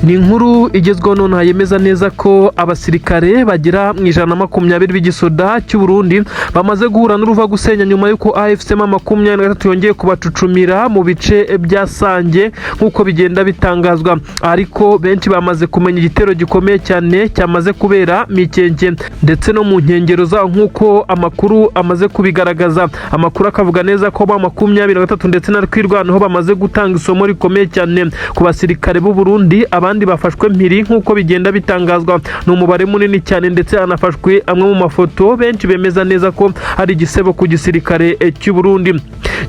Ni inkuru igezweho nonaha yemeza neza ko abasirikare bagera mu 120 b'igisoda cy'u Burundi bamaze guhura n'uruva gusenya nyuma y'uko AFC M23 yongeye kubacucumira mu bice bya Sange, nk'uko bigenda bitangazwa. Ariko benshi bamaze kumenya igitero gikomeye cyane cyamaze kubera Mikenke ndetse no mu nkengero zaho, nk'uko amakuru amaze kubigaragaza. Amakuru akavuga neza ko M23 ndetse na Twirwaneho bamaze gutanga isomo rikomeye cyane ku basirikare b'u Burundi. Abandi bafashwe mpiri, nk'uko bigenda bitangazwa, ni umubare munini cyane, ndetse hanafashwe amwe mu mafoto benshi bemeza neza ko ari igisebo ku gisirikare cy'u Burundi.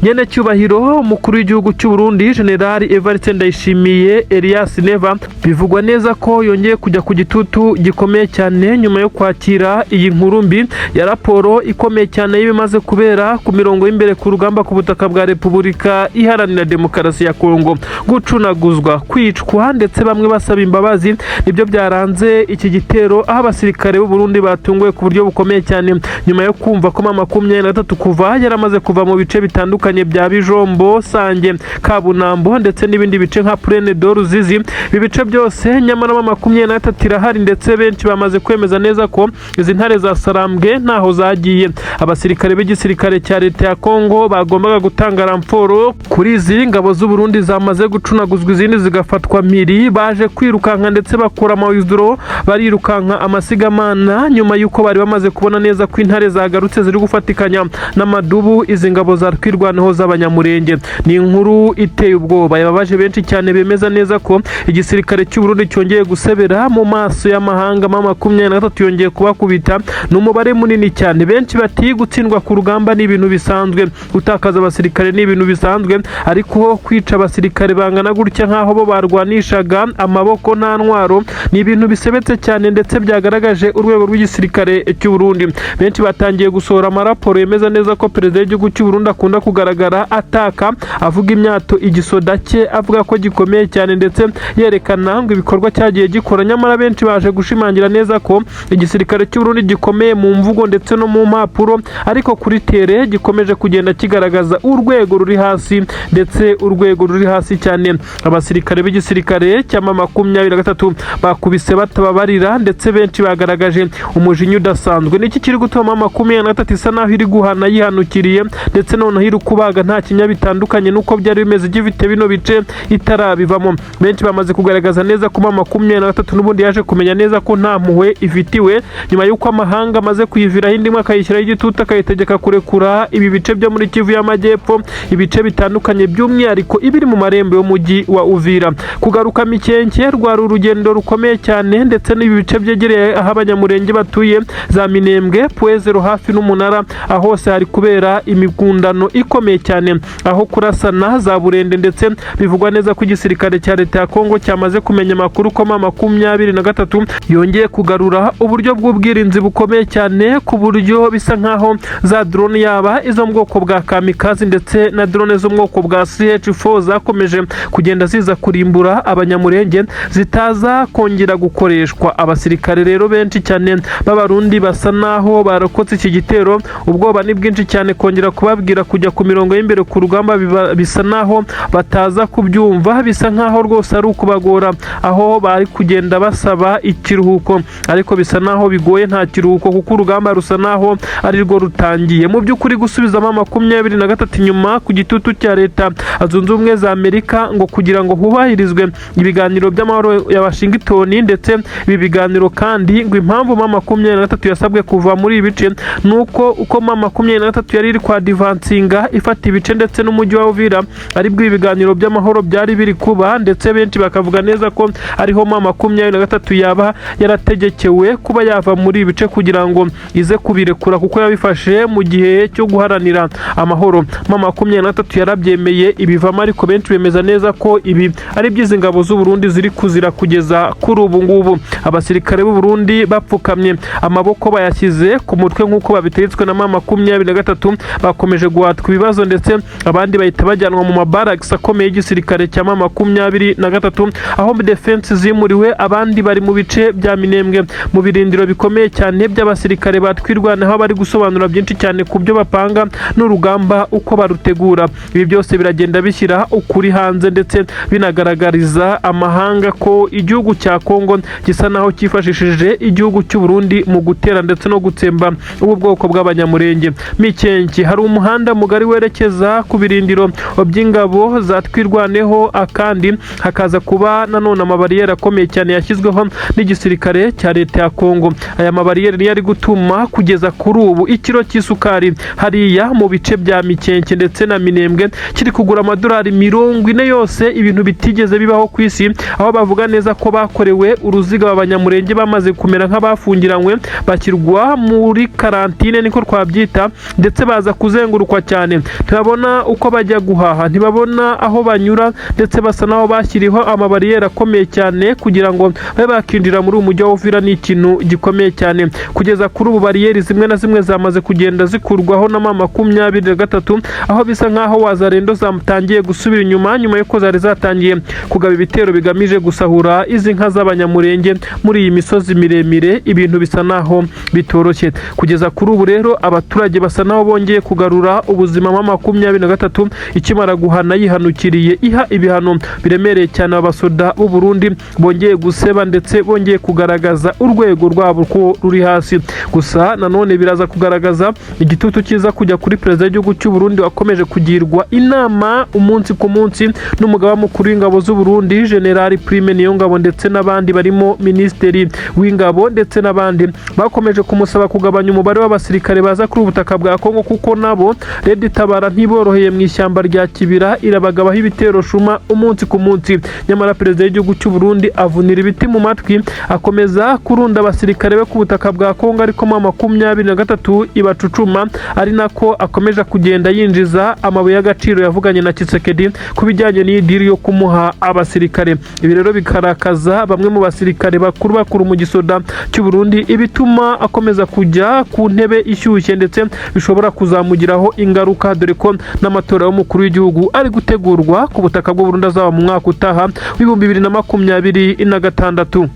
Nyene cyubahiro umukuru w'igihugu cy'u Burundi, General Evariste Ndayishimiye Elias Neva, bivugwa neza ko yongeye kujya ku gitutu gikomeye cyane nyuma yo kwakira iyi nkuru mbi ya raporo ikomeye cyane y'ibimaze kubera ku mirongo y'imbere ku rugamba ku butaka bwa Repubulika Iharanira Demokarasi ya Kongo. Gucunaguzwa, kwicwa, ndetse bamwe basaba imbabazi, nibyo byaranze iki gitero, aho abasirikare b'u Burundi batunguwe ku buryo bukomeye cyane nyuma yo kumva ko M23 kuva yaramaze kuva mu bice bitandukanye bya Bijombo, Sange, Kabunambo ndetse n'ibindi bice nka Plaine de Ruzizi. Ibi bice byose nyamara M23 irahari, ndetse benshi bamaze kwemeza neza ko izi ntare za Sarambwe ntaho zagiye. Abasirikare b'igisirikare cya leta ya Kongo bagombaga gutanga renfort kuri izi ngabo z'u Burundi zamaze gucunaguzwa, izindi zigafatwa mpiri, baje kwirukanka ndetse bakura amawiziro, barirukanka amasigamana nyuma y'uko bari bamaze kubona neza ko intare zagarutse ziri gufatikanya n'amadubu izi ngabo za Twirwaneho z'Abanyamurenge. Ni inkuru iteye ubwoba yababaje benshi cyane, bemeza neza ko igisirikare cy'u Burundi cyongeye gusebera mu maso y'amahanga. M23 yongeye kubakubita, ni umubare munini cyane. Benshi bati gutsindwa ku rugamba ni ibintu bisanzwe, gutakaza abasirikare ni ibintu bisanzwe, ariko kwica abasirikare bangana gutya nk'aho bo barwanishaga amaboko nta ntwaro ni ibintu bisebetse cyane, ndetse byagaragaje urwego rw'igisirikare cy'u Burundi. Benshi batangiye gusohora amaraporo yemeza neza ko perezida w'igihugu cy'u Burundi akunda kugaragara ataka, avuga imyato igisoda cye, avuga ko gikomeye cyane, ndetse yerekana ngo ibikorwa cyagiye gikora. Nyamara benshi baje gushimangira neza ko igisirikare cy'u Burundi gikomeye mu mvugo ndetse no mu mpapuro, ariko kuri terrain gikomeje kugenda kigaragaza urwego ruri hasi, ndetse urwego ruri hasi cyane. Abasirikare b'igisirikare cya M23 bakubise batababarira, ndetse benshi bagaragaje umujinya udasanzwe. Niki kiri gutuma M23 isa naho iri guhana yihanukiriye, ndetse noneho iri kubaga nta kinya, bitandukanye n'uko byari bimeze gifite bino bice itarabivamo? Benshi bamaze kugaragaza neza ko M23 n'ubundi yaje kumenya neza ko nta mpuhwe ifitiwe, nyuma y'uko amahanga amaze kuyiviraho indi imwe, akayishyiraho igitutu, akayitegeka kurekura ibi bice byo muri Kivu y'Amajyepfo, ibice bitandukanye, by'umwihariko ibiri mu marembo y'umujyi wa Uvira. Kugaruka Mikenke rwari urugendo rukomeye cyane, ndetse n'ibi bice byegereye aho Abanyamurenge batuye, za Minembwe, Pwezero hafi n'umunara, aho hose hari kubera imigundano ikomeye cyane, aho kurasana za Burende. Ndetse bivugwa neza ko igisirikare cya leta ya Kongo cyamaze kumenya amakuru ko M23 yongeye kugarura uburyo bw'ubwirinzi bukomeye cyane, ku buryo bisa nkaho za drone, yaba izo mu bwoko bwa kamikazi ndetse na drone zo mu bwoko bwa CH4 zakomeje kugenda ziza kurimbura Abanyamurenge, zitaza kongera gukoreshwa. Abasirikare rero benshi cyane b'Abarundi basa naho barokotse iki gitero. Ubwoba ni bwinshi cyane. Kongera kubabwira kujya ku mirongo y'imbere ku rugamba bisa naho bataza kubyumva, bisa nkaho rwose ari ukubagora, aho bari kugenda basaba ikiruhuko, ariko bisa naho bigoye, nta kiruhuko, kuko urugamba rusa naho ari rwo rutangiye. Mu by'ukuri gusubizamo 23 inyuma ku gitutu cya Leta Zunze Ubumwe za Amerika ngo kugira ngo hubahirizwe ibiganiro by'amahoro ya Washington, ndetse ibi biganiro kandi ngo impamvu M23 yasabwe kuva muri ibi bice ni uko uko M23 yari iri kwadvancinga ifata ibice ndetse n'umujyi wa Uvira, aribwo ibi biganiro by'amahoro byari biri kuba, ndetse benshi bakavuga neza ko ariho M23 yaba yarategekewe kuba yava muri ibi bice kugira ngo ize kubirekura, kuko yabifashe mu gihe cyo guharanira amahoro. M23 yarabyemeye ibivamo, ariko benshi bemeza neza ko ibi ari by'izi ngabo z'u Burundi ziri kuzira kugeza kuri ubu ngubu. Abasirikare b'u Burundi bapfukamye, amaboko bayashyize ku mutwe nk'uko babitegetswe na M23, bakomeje guhatwa ibibazo, ndetse abandi bahita bajyanwa mu mabaragisi akomeye y'igisirikare cya M23, aho defense zimuriwe. Abandi bari mu bice bya Minembwe mu birindiro bikomeye cyane by'abasirikare batwirwanaho, bari gusobanura byinshi cyane ku byo bapanga n'urugamba uko barutegura. Ibi byose biragenda bishyira ukuri hanze, ndetse binagaragariza amahanga. n'amahanga ko igihugu cya Kongo gisa naho cyifashishije igihugu cy'u Burundi mu gutera ndetse no gutsemba ubu bwoko bw'Abanyamurenge. Mikenke hari umuhanda mugari werekeza ku birindiro by'ingabo za Twirwaneho, akandi hakaza kuba nanone amabariyeri akomeye cyane yashyizweho n'igisirikare cya leta ya Kongo. Aya mabariyeri niyo ari gutuma kugeza kuri ubu ikiro cy'isukari hariya mu bice bya Mikenke ndetse na Minembwe kiri kugura amadolari 40 yose, ibintu bitigeze bibaho ku isi, aho bavuga neza ko bakorewe uruziga. Abanyamurenge bamaze kumera nk'abafungiranywe, bashyirwa muri karantine niko twabyita, ndetse baza kuzengurukwa cyane, ntibabona uko bajya guhaha, ntibabona aho banyura, ndetse basa n'aho bashyiriweho amabariyeri akomeye cyane kugira ngo babe bakinjira muri uyu mujyi wa Uvira. Ni ikintu gikomeye cyane. Kugeza kuri ubu bariyeri zimwe na zimwe zamaze kugenda zikurwaho na M23, aho bisa nk'aho Wazalendo zatangiye gusubira inyuma nyuma y'uko zari zatangiye kugaba ibitero bigamije gusahura izi nka z'Abanyamurenge muri iyi misozi miremire. Ibintu bisa naho bitoroshye. Kugeza kuri ubu rero abaturage basa naho bongeye kugarura ubuzima. M23 ikimara guhana yihanukiriye, iha ibihano biremereye cyane abasoda b'u Burundi bongeye guseba ndetse bongeye kugaragaza urwego rwabo ko ruri hasi. Gusa nanone biraza kugaragaza igitutu cyiza kujya kuri perezida w'igihugu cy'u Burundi, wakomeje kugirwa inama umunsi ku munsi n'umugaba mukuru w'ingabo z'u Burundi, General Prime Niyongabo, ndetse n'abandi barimo minisitiri w'ingabo ndetse n'abandi bakomeje kumusaba kugabanya umubare w'abasirikare baza kuri ubutaka bwa Kongo, kuko nabo Red Tabara ntiboroheye mu ishyamba rya Kibira, irabagabaho ibitero shuma umunsi ku munsi. Nyamara perezida w'igihugu cy'u Burundi avunira ibiti mu matwi, akomeza kurunda abasirikare be ku butaka bwa Kongo, ariko M23 ibacucuma, ari nako akomeje kugenda yinjiza amabuye y'agaciro yavuganye na Tshisekedi ku bijyanye n'iyi deal yo kumuha abasirikare. Ibi rero bikarakaza bamwe mu basirikare bakuru bakuru mu gisoda cy'u Burundi, ibituma akomeza kujya ku ntebe ishyushye ndetse bishobora kuzamugiraho ingaruka, dore ko n'amatora y'umukuru w'igihugu ari gutegurwa ku butaka bw'u Burundi azaba mu mwaka utaha w'2026.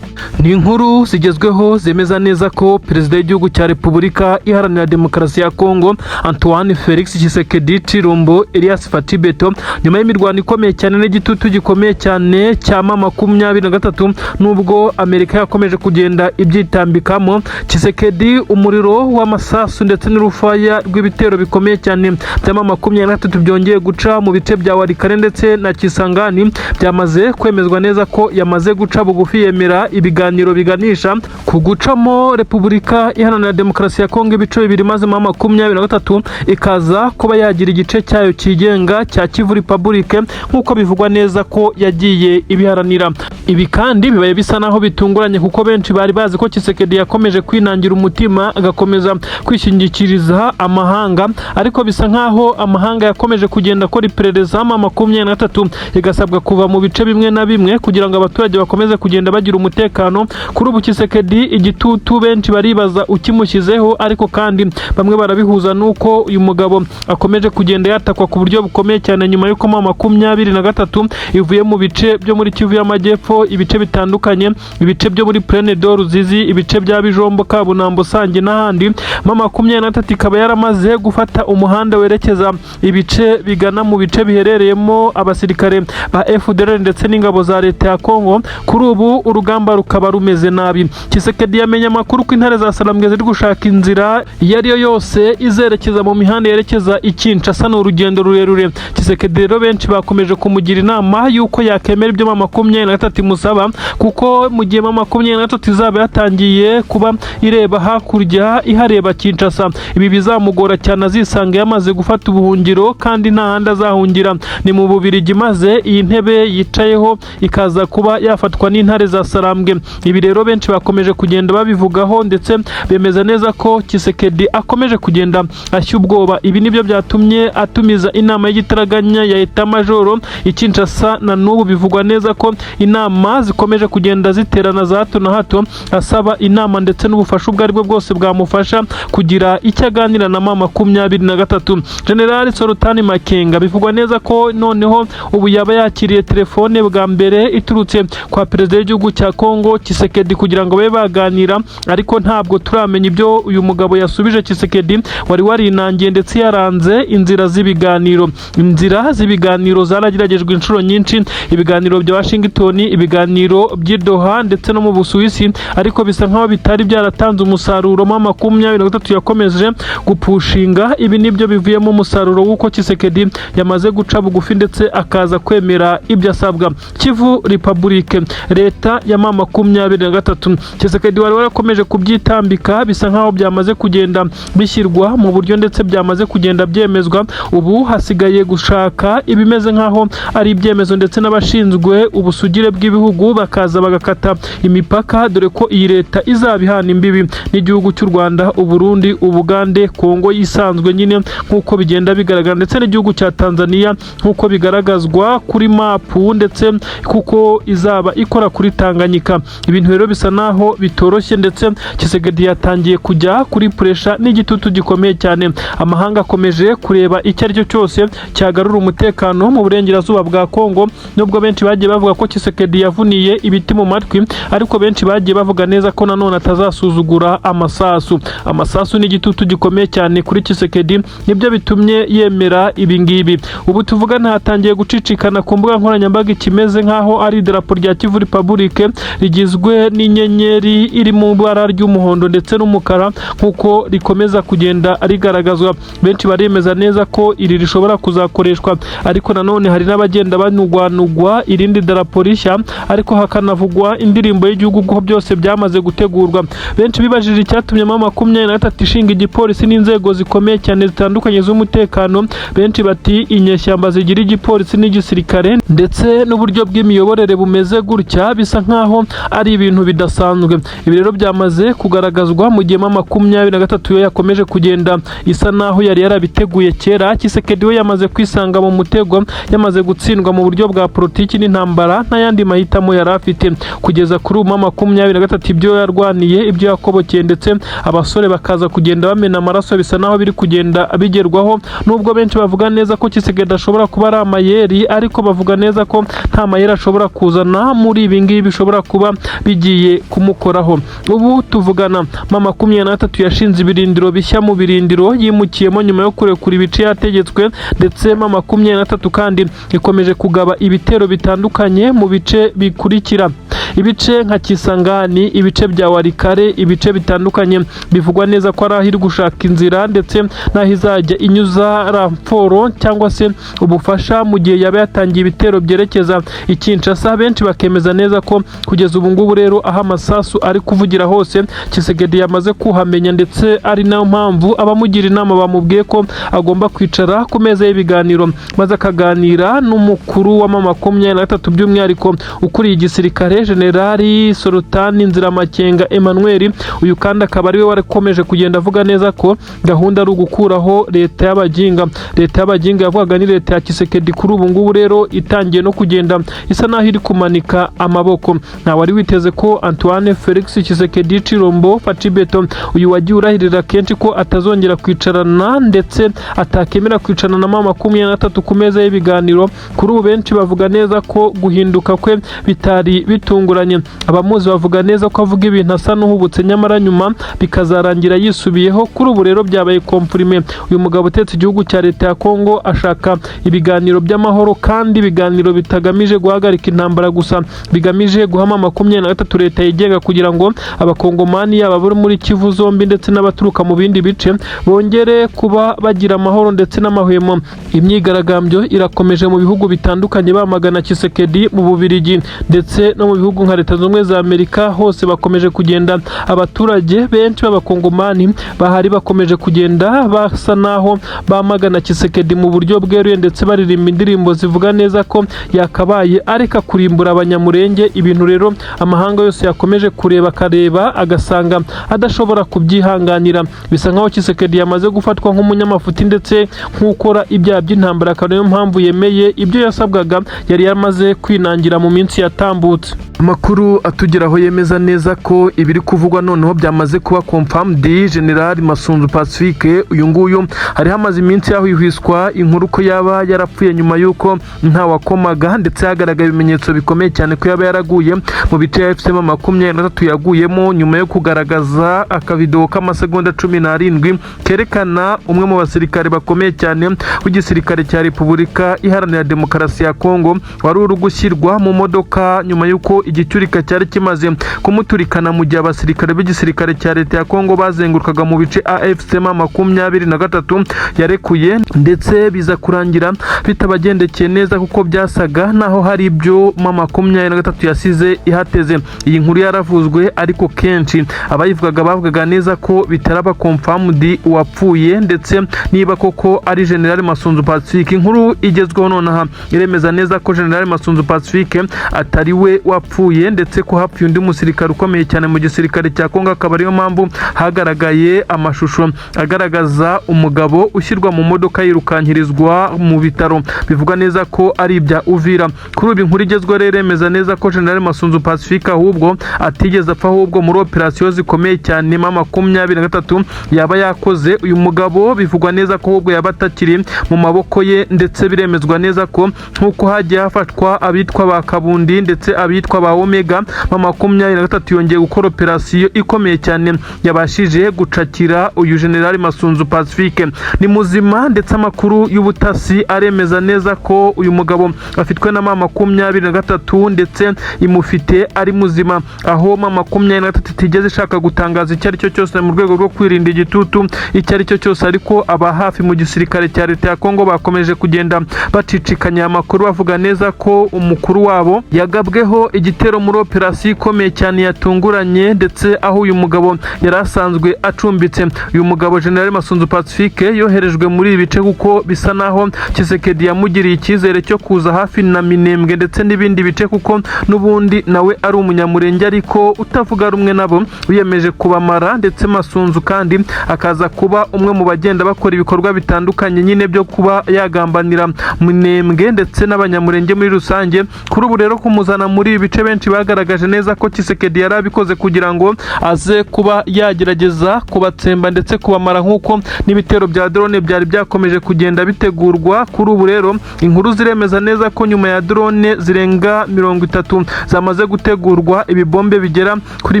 Ni inkuru zigezweho zemeza neza ko perezida w'igihugu cya Repubulika Iharanira Demokarasi ya Kongo, Antoine Felix Tshisekedi Tshilombo Elias Fatshi Béton, nyuma y'imirwano ikomeye cyane n'igitutu gikomeye cyane cya M23, nubwo Amerika yakomeje kugenda ibyitambikamo, Tshisekedi umuriro w'amasasu ndetse n'urufaya rw'ibitero bikomeye cyane bya M23 byongeye guca mu bice bya Walikale ndetse na Kisangani, byamaze kwemezwa neza ko yamaze guca bugufi, yemera ibiganiro biganisha ku gucamo Repubulika Iharanira Demokarasi ya Kongo ibice bibiri, maze M23 ikaza kuba yagira igice cyayo cyigenga cya Kivu Republic, nk'uko bivugwa neza ko yagiye ibiharanira. Ibi kandi bibaye bisa naho bitunguranye, kuko benshi bari bazi ko Tshisekedi yakomeje kwinangira umutima, agakomeza kwishingikiriza amahanga, ariko bisa nkaho amahanga yakomeje kugenda akora iperereza, M23 igasabwa kuva mu bice bimwe na bimwe kugira ngo abaturage bakomeze kugenda bagira umutekano. Kuri ubu Tshisekedi igitutu benshi baribaza ukimushyizeho, ariko kandi bamwe barabihuza nuko uyu mugabo akomeje kugenda yatakwa ku buryo bukomeye cyane nyuma y'uko M23 ivuye mu bice byo muri Kivu y'Amajyepfo, ibice bitandukanye, ibice byo muri Plaine de Ruzizi, ibice bya Bijombo, Kabunambo, Sange n'ahandi. M23 ikaba yaramaze gufata umuhanda werekeza ibice bigana mu bice biherereyemo abasirikare ba FDLR ndetse n'ingabo za leta ya Kongo. Kuri ubu urugamba rukaba rumeze nabi. Tshisekedi yamenye amakuru ko intare za Sarambwe ziri gushaka inzira iyo ari yo yose izerekeza mu mihanda yerekeza i Kinshasa. Ni urugendo rurerure. Tshisekedi rero benshi bakomeje kumugira inama y'uko yakemera ibyo M23 imusaba, kuko mu gihe M23 izaba yatangiye kuba ireba hakurya, ihareba Kinshasa, ibi bizamugora cyane, azisanga yamaze gufata ubuhungiro kandi nta handi azahungira, ni mu Bubirigi, maze iyi ntebe yicayeho ikaza kuba yafatwa n'intare za Sarambwe. Ibi rero benshi bakomeje kugenda babivugaho, ndetse bemeza neza ko Tshisekedi akomeje kugenda ashya ubwoba. Ibi nibyo byatumye atumiza inama y'igitaraganya ya état-major i Kinshasa. Na n'ubu bivugwa neza ko inama zikomeje kugenda ziterana za hato na hato, asaba inama ndetse n'ubufasha ubwo aribwo bwose bwamufasha kugira icyo aganira na M23. General Sultani Makenga bivugwa neza ko noneho ubu yaba yakiriye telefone bwa mbere iturutse kwa perezida w'igihugu cya Kongo. Kongo Tshisekedi kugira ngo babe baganira, ariko ntabwo turamenya ibyo uyu mugabo yasubije Tshisekedi wari warinangiye ndetse yaranze inzira z'ibiganiro. Inzira z'ibiganiro zarageragejwe inshuro nyinshi, ibiganiro bya Washington, ibiganiro by'i Doha ndetse no mu Busuwisi, ariko bisa nkaho bitari byaratanze umusaruro. M23 yakomeje gupushinga, ibi nibyo bivuyemo umusaruro w'uko Tshisekedi yamaze guca bugufi ndetse akaza kwemera ibyo asabwa. Kivu Republic, leta ya M23, Tshisekedi wari warakomeje kubyitambika, bisa nkaho byamaze kugenda bishyirwa mu buryo ndetse byamaze kugenda byemezwa. Ubu hasigaye gushaka ibimeze nkaho ari ibyemezo ndetse n'abashinzwe ubusugire bw'ibihugu bakaza bagakata imipaka, dore ko iyi leta izaba ihana imbibi n'igihugu cy'u Rwanda, Uburundi, Ubugande, Kongo yisanzwe nyine nk'uko bigenda bigaragara, ndetse n'igihugu cya Tanzania nk'uko bigaragazwa kuri mapu, ndetse kuko izaba ikora kuri Tanganyika. Ibintu rero bisa naho bitoroshye, ndetse Tshisekedi yatangiye kujya kuri pressure n'igitutu gikomeye cyane. Amahanga akomeje kureba icyo ari cyo cyose cyagarura umutekano mu burengerazuba bwa Kongo. Nubwo benshi bagiye bavuga ko Tshisekedi yavuniye ibiti mu matwi, ariko benshi bagiye bavuga neza ko nanone atazasuzugura amasasu. Amasasu n'igitutu gikomeye cyane kuri Tshisekedi nibyo bitumye yemera ibi ngibi. Ubu tuvugana hatangiye gucicikana ku mbuga nkoranyambaga ikimeze nk'aho ari idarapo rya Kivu Republic rigizwe n'inyenyeri iri mu ibara ry'umuhondo ndetse n'umukara, nk'uko rikomeza kugenda rigaragazwa. Benshi baremeza neza ko iri rishobora kuzakoreshwa, ariko nanone hari n'abagenda banugwanugwa irindi darapo rishya, ariko hakanavugwa indirimbo y'igihugu ko byose byamaze gutegurwa. Benshi bibajije icyatumye M23 ishinga igipolisi n'inzego zikomeye cyane zitandukanye z'umutekano. Benshi bati inyeshyamba zigira igipolisi n'igisirikare ndetse n'uburyo bw'imiyoborere bumeze gutya, bisa nkaho ari ibintu bidasanzwe. Ibi rero byamaze kugaragazwa mu gihe M23 yo yakomeje kugenda isa naho yari yarabiteguye kera. Tshisekedi we yamaze kwisanga mu mutego, yamaze gutsindwa mu buryo bwa politiki n'intambara, nta yandi mahitamo yari afite. Kugeza kuri ubu M23 ibyo yarwaniye, ibyo yakobokeye, ndetse abasore bakaza kugenda bamena amaraso, bisa naho biri kugenda bigerwaho. Nubwo benshi bavuga neza ko Tshisekedi ashobora kuba ari amayeri, ariko bavuga neza ko nta mayeri ashobora kuzana muri ibi ngibi bishobora kuba bigiye kumukoraho. Ubu tuvugana M23 yashinze ibirindiro bishya mu birindiro yimukiyemo nyuma yo kurekura ibice yategetswe, ndetse M23 kandi ikomeje kugaba ibitero bitandukanye mu bice bikurikira: ibice nka Kisangani, ibice bya Walikale, ibice bitandukanye bivugwa neza ko ari aho iri gushaka inzira ndetse n'aho izajya inyuza renfort cyangwa se ubufasha mu gihe yaba yatangiye ibitero byerekeza i Kinshasa. Benshi bakemeza neza ko kugeza ubu ngubu rero aho amasasu ari kuvugira hose Tshisekedi yamaze kuhamenya, ndetse ari nayo mpamvu abamugira inama bamubwiye ko agomba kwicara ku meza y'ibiganiro maze akaganira n'umukuru wa M23, by'umwihariko ukuriye igisirikare, Generali Sultani Nziramakenga Emmanuel. Uyu kandi akaba ariwe warakomeje kugenda avuga neza ko gahunda ari ugukuraho leta y'abaginga. Leta y'abaginga yavugaga ni leta ya Tshisekedi. Kuri ubu ngubu rero itangiye no kugenda isa naho iri kumanika amaboko. Nta wari witeze ko Antoine Felix Tshisekedi Tshilombo Fatshi Béton, uyu wagiye urahirira kenshi ko atazongera kwicarana ndetse atakemera kwicarana na M23 ku meza y'ibiganiro, kuri ubu benshi bavuga neza ko guhinduka kwe bitari bitunguranye. Abamuzi bavuga neza ko avuga ibintu asa n'uhubutse, nyamara nyuma bikazarangira yisubiyeho. Kuri ubu rero byabaye confirmé, uyu mugabo utetse igihugu cya leta ya Kongo ashaka ibiganiro by'amahoro, kandi ibiganiro bitagamije guhagarika intambara gusa, bigamije guha M23 leta yigenga, kugira ngo abakongomani yaba bari muri Kivu zombi ndetse n'abaturuka mu bindi bice bongere kuba bagira amahoro ndetse n'amahwemo. Imyigaragambyo irakomeje mu bihugu bitandukanye bamagana Tshisekedi. Mu Bubiligi ndetse no mu bihugu nka Leta Zunze Ubumwe za Amerika hose bakomeje kugenda, abaturage benshi b'abakongomani bahari bakomeje kugenda basa naho bamagana Tshisekedi mu buryo bweruye, ndetse baririmba indirimbo zivuga neza ko yakabaye areka kurimbura Abanyamurenge. Ibintu rero amahanga yose yakomeje kureba, akareba agasanga adashobora kubyihanganira. Bisa nkaho Tshisekedi yamaze gufatwa nk'umunyamafuti ndetse nk'ukora ibyaha by'intambara, akaba niyo mpamvu yemeye ibyo yasabwaga yari yamaze kwinangira mu minsi yatambutse. Amakuru atugeraho yemeza neza ko ibiri kuvugwa noneho byamaze kuba confirmed. General Masunzu Pacifique uyu nguyu hari hamaze iminsi yahwihwiswa inkuru ko yaba yarapfuye nyuma y'uko ntawakomaga, ndetse hagaragaye ibimenyetso bikomeye cyane ko yaba yaraguye mu bice ya AFC M 23 yaguyemo, nyuma yo kugaragaza akavidewo k'amasegonda 17 kerekana umwe mu basirikare bakomeye cyane w'igisirikare cya Repubulika Iharanira Demokarasi ya Kongo wari uri gushyirwa mu modoka nyuma y'uko igiturika cyari kimaze kumuturikana, mu gihe abasirikare b'igisirikare cya leta ya Kongo bazengurukaga mu bice AFC M 23 yarekuye, ndetse biza kurangira bitabagendekeye neza kuko byasaga naho hari ibyo M 23 yasize ihateze. Iyi nkuru yaravuzwe, ariko kenshi abayivugaga bavugaga neza ko bitaraba confirmed uwapfuye ndetse niba koko ari General Masunzu Pacifique. Inkuru igezweho nonaha iremeza neza ko General Masunzu Pacifique atari we wapfuye, ndetse ko hapfuye undi musirikare ukomeye cyane mu gisirikare cya Kongo, akaba ariyo mpamvu hagaragaye amashusho agaragaza umugabo ushyirwa mu modoka yirukankirizwa mu bitaro, bivuga neza ko ari ibya Uvira. Kuri ubu inkuru igezweho rero iremeza neza ko General Masunzu Pacifique ahubwo atigeze apfa, ahubwo muri operasiyo zikomeye cyane M 23 yaba yakoze, uyu mugabo bivugwa neza ko ahubwo yaba atakiri mu maboko ye. Ndetse biremezwa neza ko nk'uko hagiye hafatwa abitwa ba Kabundi ndetse abitwa ba Omega, M 23 yongeye gukora operasiyo ikomeye cyane yabashije gucakira uyu General Masunzu Pacifique. Ni muzima, ndetse amakuru y'ubutasi aremeza neza ko uyu mugabo afitwe na M 23 ndetse imufite ari muzima, aho M 23 itigeze ishaka gutangaza icyo ari cyo cyose mu rwego rwo kwirinda igitutu icyo ari cyo cyose. Ariko aba hafi mu gisirikare cya leta ya Kongo bakomeje kugenda bacicikanya amakuru, bavuga neza ko umukuru wabo yagabweho igitero muri operasiyo ikomeye cyane yatunguranye, ndetse aho uyu mugabo yari asanzwe acumbitse. Uyu mugabo General Masunzu Pacifique yoherejwe muri ibi bice kuko bisa naho Tshisekedi yamugiriye icyizere cyo kuza hafi na Minembwe ndetse n'ibindi bice, kuko n'ubundi nawe ari umunyamurenge ariko utavuga rumwe nabo wiyemeje kubamara. Ndetse Masunzu kandi akaza kuba umwe mu bagenda bakora ibikorwa bitandukanye nyine byo kuba yagambanira Minembwe ndetse n'abanyamurenge muri rusange. Kuri ubu rero kumuzana muri ibi bice, benshi bagaragaje neza ko Tshisekedi yari abikoze kugira ngo aze kuba yagerageza kubatsemba ndetse kubamara, nk'uko n'ibitero bya drone byari byakomeje kugenda bitegurwa. Kuri ubu rero inkuru ziremeza neza ko nyuma ya drone zirenga 30 zamaze gutegurwa, ibibombe bigera kuri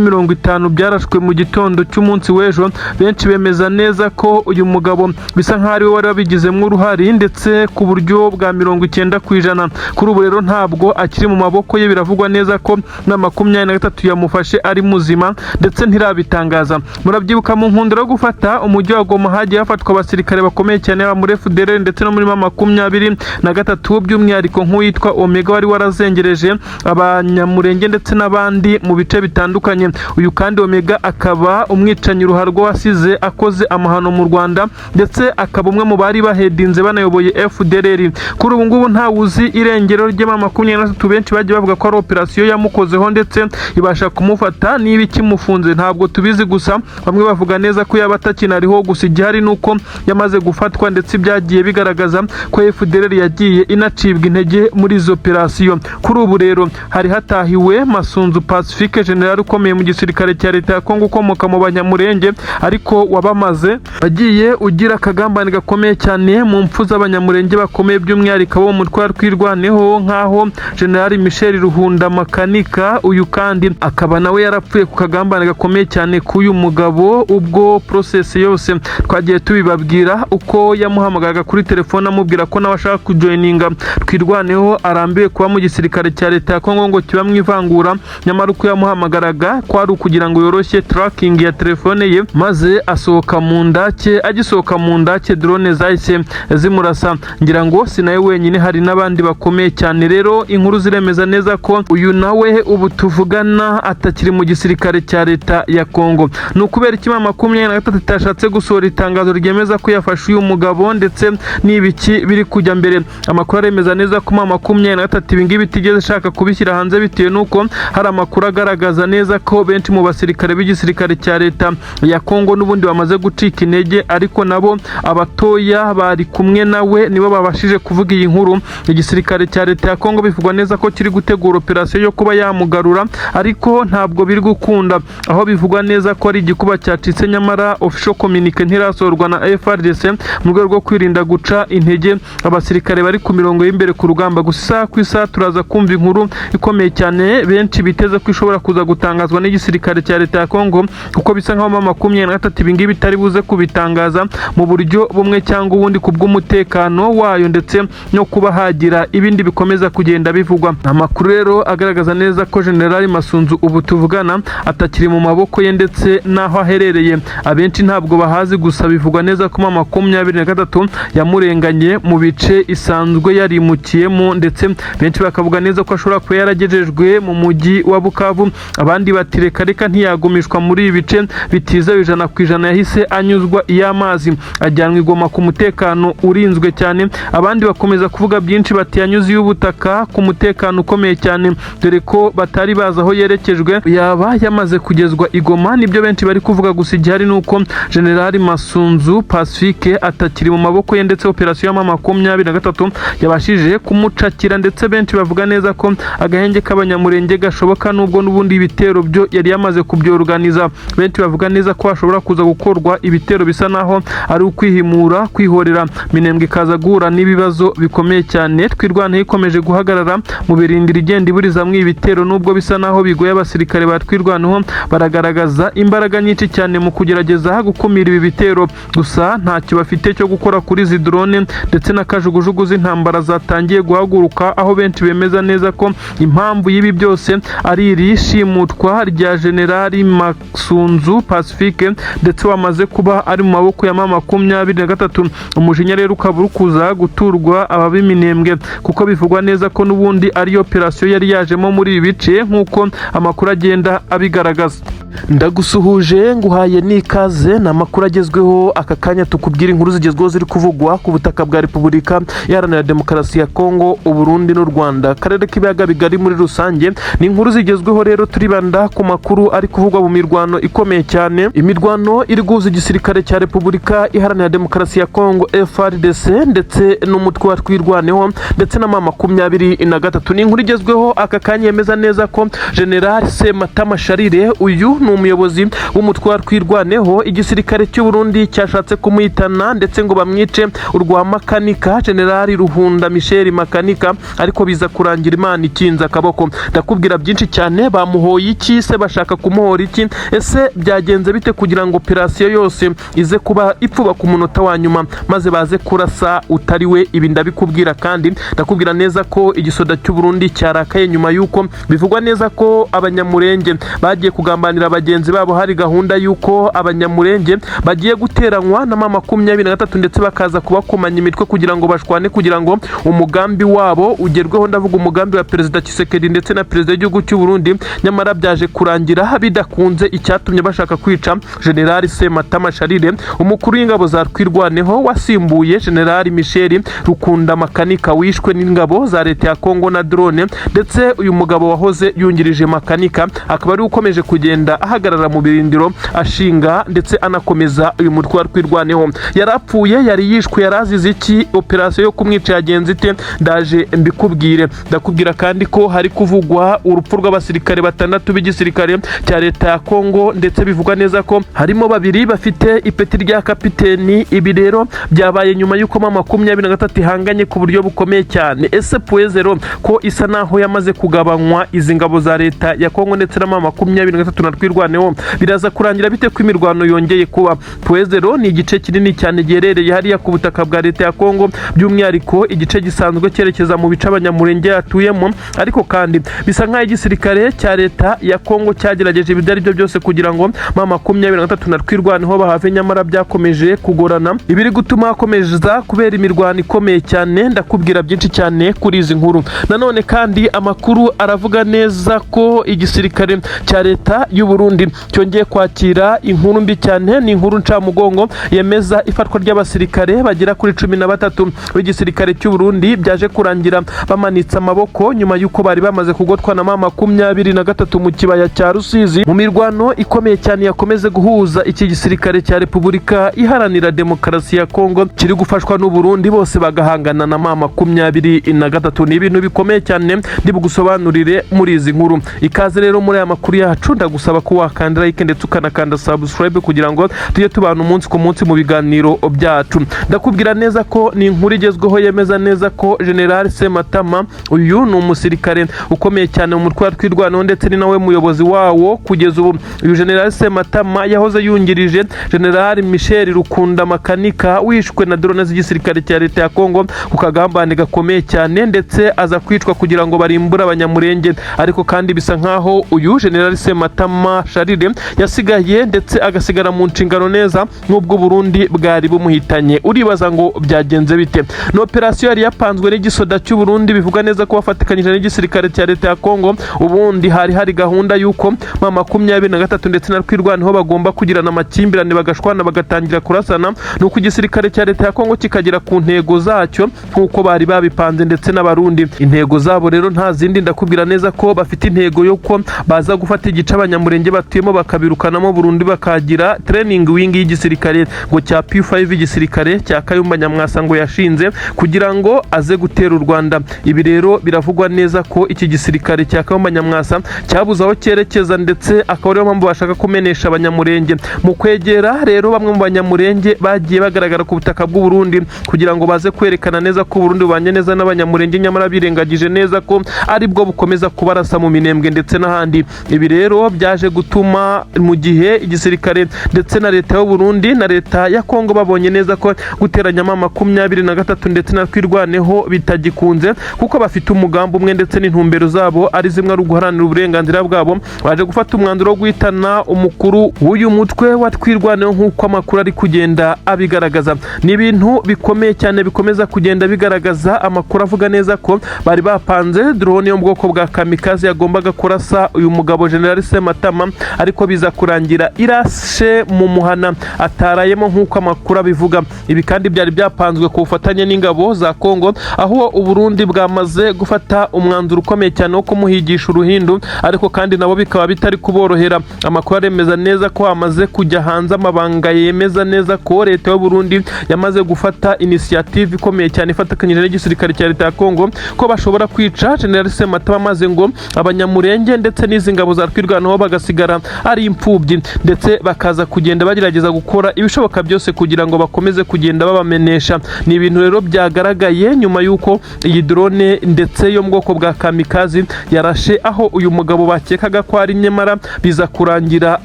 50 byarashwe mu gitondo cy'umunsi w'ejo. Benshi bemeza neza ko uyu mugabo bisa nk'aho ari we wari wabigizemo uruhare, ndetse ku buryo bwa 90%. Kuri ubu rero ntabwo akiri mu maboko ye, biravugwa neza ko na 23 yamufashe ari muzima, ndetse ntirabitangaza. Murabyibuka mu nkundura yo gufata umujyi wa Goma hagiye hafatwa abasirikare bakomeye cyane, yaba muri FDLR ndetse no muri M 23, by'umwihariko nk'uwitwa Omega wari warazengereje abanyamurenge ndetse n'abandi mu bice bitandukanye. Uyu kandi Omega akaba umwicanyi ruharwa wasize akoze amahano mu Rwanda, ndetse akaba umwe mu bari bahedinze banayoboye FDLR. Kuri ubu ngubu ntawe uzi irengero rye. M 23 benshi bagiye bavuga ko ari operasiyo yamukozeho ndetse ibasha kumufata. Niba ikimufunze ntabwo tubizi, gusa bamwe bavuga neza ko yaba atakinariho. Gusa igihari ni uko yamaze gufatwa, ndetse byagiye bigaragaza ko FDLR yagiye inacibwa intege muri izo operasiyo. Kuri ubu rero hari hatahiwe Masunzu Pacifique, general ukomeye mu gisirikare cya leta ya Kongo ukomoka mu banyamurenge, ariko wabamaze wagiye ugira akagambane gakomeye cyane mu mpfu z'abanyamurenge bakomeye, by'umwihariko abo mu mutwe wa Twirwaneho, nk'aho General Michel Ruhunda Makanika, uyu kandi akaba nawe yarapfuye ku kagambane gakomeye cyane k'uyu mugabo. Ubwo process yose twagiye tubibabwira, uko yamuhamagaraga kuri telefone amubwira ko nawe ashaka kujoininga Twirwaneho, arambiwe kuba mu gisirikare cya leta ya Kongo ngo kiba mu ivangura. Nyamara uko yamuhamagaraga kwari ukugira ngo yoroshye tracking ya telefone ye, maze asohoka mu ndake. Agisohoka mu ndake drone zahise zimurasa. Ngira ngo si nawe wenyine, hari n'abandi bakomeye cyane. Rero inkuru ziremeza neza ko uyu nawe ubu tuvugana atakiri mu gisirikare cya leta ya Kongo. Ni ukubera iki M 23 itashatse gusohora itangazo ryemeza ko yafashe uyu mugabo, ndetse n'ibiki biri kujya mbere? Amakuru aremeza neza ko M 23 ibingibi itigeze ishaka kubishyira hanze, bitewe n'uko hari amakuru agaragaza neza ko benshi mu basirikare b'igisirikare cya leta ya Kongo n'ubundi bamaze gucika intege, ariko nabo abatoya bari kumwe nawe nibo babashije kuvuga iyi nkuru. Igisirikare cya leta ya Kongo bivugwa neza ko kiri gutegura operasiyo yo yo kuba yamugarura, ariko ntabwo biri gukunda, aho bivugwa neza ko ari igikuba cyacitse. Nyamara official communique ntirasohorwa na FARDC mu rwego rwo kwirinda guca intege abasirikare bari ku mirongo y'imbere ku rugamba. Gusa isaha ku isaha turaza kumva inkuru ikomeye cyane benshi biteze ko ishobora kuza gutangazwa n'igisirikare cya leta ya Kongo, kuko bisa nkaho M23 ibingibi bitari buze kubitangaza mu buryo bumwe cyangwa ubundi ku bw'umutekano wayo, ndetse no kuba hagira ibindi bikomeza kugenda bivugwa. Amakuru rero agaragaza neza ko General Masunzu ubu tuvugana atakiri mu maboko ye, ndetse n'aho aherereye abenshi ntabwo bahazi. Gusa bivugwa neza ko M23 yamurenganye mu bice isanzwe yarimukiyemo, ndetse benshi bakavuga neza ko ashobora kuba yaragejejwe mu mujyi wa Bukavu. Abandi bati reka reka, ntiyagumishwa muri ibi bice bitizewe 100%, yahise anyuzwa iy'amazi ajyanwa i Goma ku mutekano urinzwe cyane. Abandi bakomeza kuvuga byinshi bati yanyuze iy'ubutaka ku mutekano ukomeye cyane, dore ko batari bazi aho yerekejwe, yaba yamaze kugezwa i Goma, nibyo benshi bari kuvuga. Gusa igihari ni uko General Masunzu Pacifique atakiri mu maboko ye, ndetse operasiyo ya M23 yabashije kumucakira, ndetse benshi bavuga neza ko agahenge k'Abanyamurenge gashoboka, nubwo n'ubundi ibitero byo yari yamaze kubyoruganiza. Benshi bavuga neza ko hashobora kuza gukorwa ibitero bisa naho ari ukwihimura, kwihorera, Minembwe ikaza guhura n'ibibazo bikomeye cyane. Twirwaneho ikomeje guhagarara mu birindiro, igenda iburizamwo ibitero, nubwo bisa naho bigoye. Abasirikare ba Twirwaneho baragaragaza imbaraga nyinshi cyane mu kugerageza gukumira ibi bitero, gusa ntacyo bafite cyo gukora kuri izi drone ndetse na kajugujugu z'intambara zatangiye guhaguruka, aho benshi bemeza neza ko impamvu y'ibi byose ari iri shimutwa rya Generali Masunzu Pacifique, ndetse wamaze kuba ari mu maboko ya M23. Umujinya rero ukaba uri kuza guturwa abab'iminembwe, kuko bivugwa neza ko n'ubundi ari operasiyo yari yajemo muri ibi bice, nk'uko amakuru agenda abigaragaza. Ndagusuhuje, nguhaye n'ikaze. Ni amakuru agezweho aka kanya, tukubwira inkuru zigezweho ziri kuvugwa ku butaka bwa Repubulika Iharanira Demokarasi ya Kongo, Uburundi n'u Rwanda, akarere k'Ibiyaga Bigari muri rusange. Ni inkuru zigezweho rero, turibanda ku makuru ari kuvugwa mu mirwano ikomeye cyane, imirwano iri guhuza igisirikare cya Repubulika Iharanira Demokarasi ya Kongo FARDC ndetse n'umutwe wa Twirwaneho ndetse na M23. Ni inkuru igezweho aka kanya yemeza neza ko General Sematama Charles, uyu ni umuyobozi w'umutwe wa Twirwaneho, igisirikare cy'u Burundi cyashatse kumuhitana ndetse ngo bamwice urwa Makanika, General Ruhunda Michel Makanika, ariko biza kurangira Imana ikinze akaboko. Ndakubwira byinshi cyane. Bamuhoye iki se? Bashaka kumuhora iki? Ese byagenze bite kugira ngo operasiyo yose ize kuba ipfuba ku munota wa nyuma, maze baze kurasa utari we? Ibi ndabikubwira, kandi ndakubwira neza ko igisoda cy'u Burundi cyarakaye nyuma y'uko bivugwa neza ko Abanyamurenge bagiye kugambanira bagenzi babo. Hari gahunda y'uko Abanyamurenge bagiye guteranywa na M23, ndetse bakaza kubakomanya imitwe kugira ngo bashwane, kugira ngo umugambi wabo ugerweho. Ndavuga umugambi wa Perezida Tshisekedi ndetse na perezida w'igihugu cy'u Burundi. Nyamara byaje kurangira bidakunze. Icyatumye bashaka kwica General Sematama Charles, umukuru w'ingabo za Twirwaneho wasimbuye General Michel Rukunda Makanika wishwe n'ingabo za leta ya Kongo na drone, ndetse uyu mugabo wahoze yungirije Makanika akaba ari ukomeje kugenda ahagarara mu birindiro, ashinga ndetse anakomeza uyu mutwe wa Twirwaneho, yarapfuye, yari yishwe, yarazize iki? Operasiyo yo kumwica yagenze ite? Ndaje mbikubwire. Ndakubwira kandi ko hari kuvugwa urupfu rw'abasirikare batandatu b'igisirikare cya leta ya Kongo, ndetse bivugwa neza ko harimo babiri bafite ipeti rya kapiteni. Ibi rero byabaye nyuma y'uko M23 ihanganye ku buryo bukomeye cyane. Ese Point Zéro ko isa naho yamaze kugabanywa izi ngabo za leta ya Kongo ndetse na M23 na Twirwaneho, biraza kurangira bite ko imirwano yongeye kuba? Point Zéro ni igice kinini cyane giherereye hariya ku butaka bwa leta ya Kongo, by'umwihariko igice gisanzwe cyerekeza mu bice Abanyamurenge yatuyemo. Ariko kandi bisa nk'aho igisirikare cya leta ya Kongo cyagerageje ibyo ari byo byose kugira ngo M23 na Twirwaneho bahave, nyamara byakomeje kugorana, ibiri gutuma hakomeza kubera imirwano ikomeye cyane. Ndakubwira byinshi cyane kuri izi nkuru. Nanone kandi amakuru aravuga neza ko igisirikare cya leta y'u Burundi cyongeye kwakira inkuru mbi cyane. Ni inkuru ncamugongo yemeza ifatwa ry'abasirikare bagera kuri 13 b'igisirikare cy'u Burundi, byaje kurangira bamanitse amaboko nyuma y'uko bari bamaze kugotwa na M23 mu kibaya cya Rusizi, mu mirwano ikomeye cyane yakomeze guhuza iki gisirikare cya Repubulika Iharanira Demokarasi ya Kongo kiri gufashwa n'u Burundi, bose bagahangana na M23. Ni ibintu bikomeye cyane ndibugusobanurire. ngusobanurire muri izi nkuru. Ikaze rero muri aya makuru yacu, ndagusaba ko wakanda like ndetse ukanakanda subscribe kugira ngo tujye tubana umunsi ku munsi mu biganiro byacu. Ndakubwira neza ko ni inkuru igezweho yemeza neza ko General Sematama, uyu ni umusirikare ukomeye cyane mu mutwe wa Twirwaneho ndetse ni nawe muyobozi wawo kugeza ubu. Uyu General Sematama yahoze yungirije General Michel Rukunda Makanika, wishwe na drone z'igisirikare cya leta ya Kongo ku kagambane gakomeye cyane, ndetse aza kwicwa kugira ngo barimbure Abanyamurenge. Ariko kandi bisa nkaho uyu General Sematama Charles yasigaye ndetse agasigara mu nshingano neza n'ubwo Burundi bwari bumuhitanye. Uribaza ngo byagenze bite? Ni operasiyo yari yapanzwe n'igisoda cy'u Burundi, bivuga neza ko bafatikanyije n'igisirikare cya leta ya Kongo. Ubundi hari gahunda y'uko M23 ndetse na Twirwaneho bagomba kugirana amakimbirane, bagashwana, bagatangira kurasana, nuko igisirikare cya leta ya Kongo kikagera ku ntego zacyo nk'uko bari babipanze ndetse n'Abarundi. Intego zabo rero nta zindi, ndakubwira neza ko bafite intego yo ko baza gufata igice Abanyamurenge batuyemo bakabirukanamo burundu, bakagira training wing y'igisirikare ngo cya P5, igisirikare cya Kayumba Nyamwasa ngo yashinze kugira ngo aze gutera u Rwanda. Ibi rero biravugwa neza ko iki gisirikare cya Kayumba Nyamwasa cyabuze aho cyerekeza, ndetse akaba ariyo mpamvu bashaka kumenesha Abanyamurenge. Mu kwegera rero bamwe mu Banyamurenge bagiye bagaragara ku butaka bw'u Burundi kugira ngo baze kwerekana neza ko Burundi bubanye neza n'Abanyamurenge, nyamara birengagije neza ko aribwo bukomeza kubarasa mu Minembwe ndetse n'ahandi. Ibi rero byaje gutuma mu gihe igisirikare ndetse na leta y'u Burundi na leta ya Kongo babonye neza ko guteranya M23 ndetse na Twirwaneho bitagikunze, kuko bafite umugambi umwe ndetse n'intumbero zabo ari zimwe, ari uguharanira uburenganzira bwabo, baje gufata umwanzuro wo guhitana umukuru w'uyu mutwe wa Twirwaneho nk'uko amakuru ari kugenda abigaragaza. Ni ibintu bikomeye cyane bikomeza kugenda bigaragaza. Amakuru avuga neza ko bari bapanze drone yo mu bwoko bwa kamikaze yagombaga kurasa uyu mugabo General Sematama, ariko biza kurangira irashe mu muhana atarayemo nk'uko amakuru abivuga. Ibi kandi byari byapanzwe ku bufatanye n'ingabo za Kongo, aho Uburundi bwamaze gufata umwanzuro ukomeye cyane wo kumuhigisha uruhindu, ariko kandi nabo bikaba bitari kuborohera. Amakuru aremeza neza ko hamaze kujya hanze amabanga yemeza neza ko leta y'u Burundi yamaze gufata initiative ikomeye cyane ifatikanyije n'igisirikare cya leta ya Kongo, ko bashobora kwica General Sematama, maze ngo Abanyamurenge ndetse n'izi ngabo za Twirwaneho bagasigara ari imfubyi, ndetse bakaza kugenda bagerageza gukora ibishoboka byose kugira ngo bakomeze kugenda babamenesha. Ni ibintu rero byagaragaye nyuma y'uko iyi drone ndetse yo mu bwoko bwa kamikaze yarashe aho uyu mugabo bakekaga ko ari, nyamara biza kurangira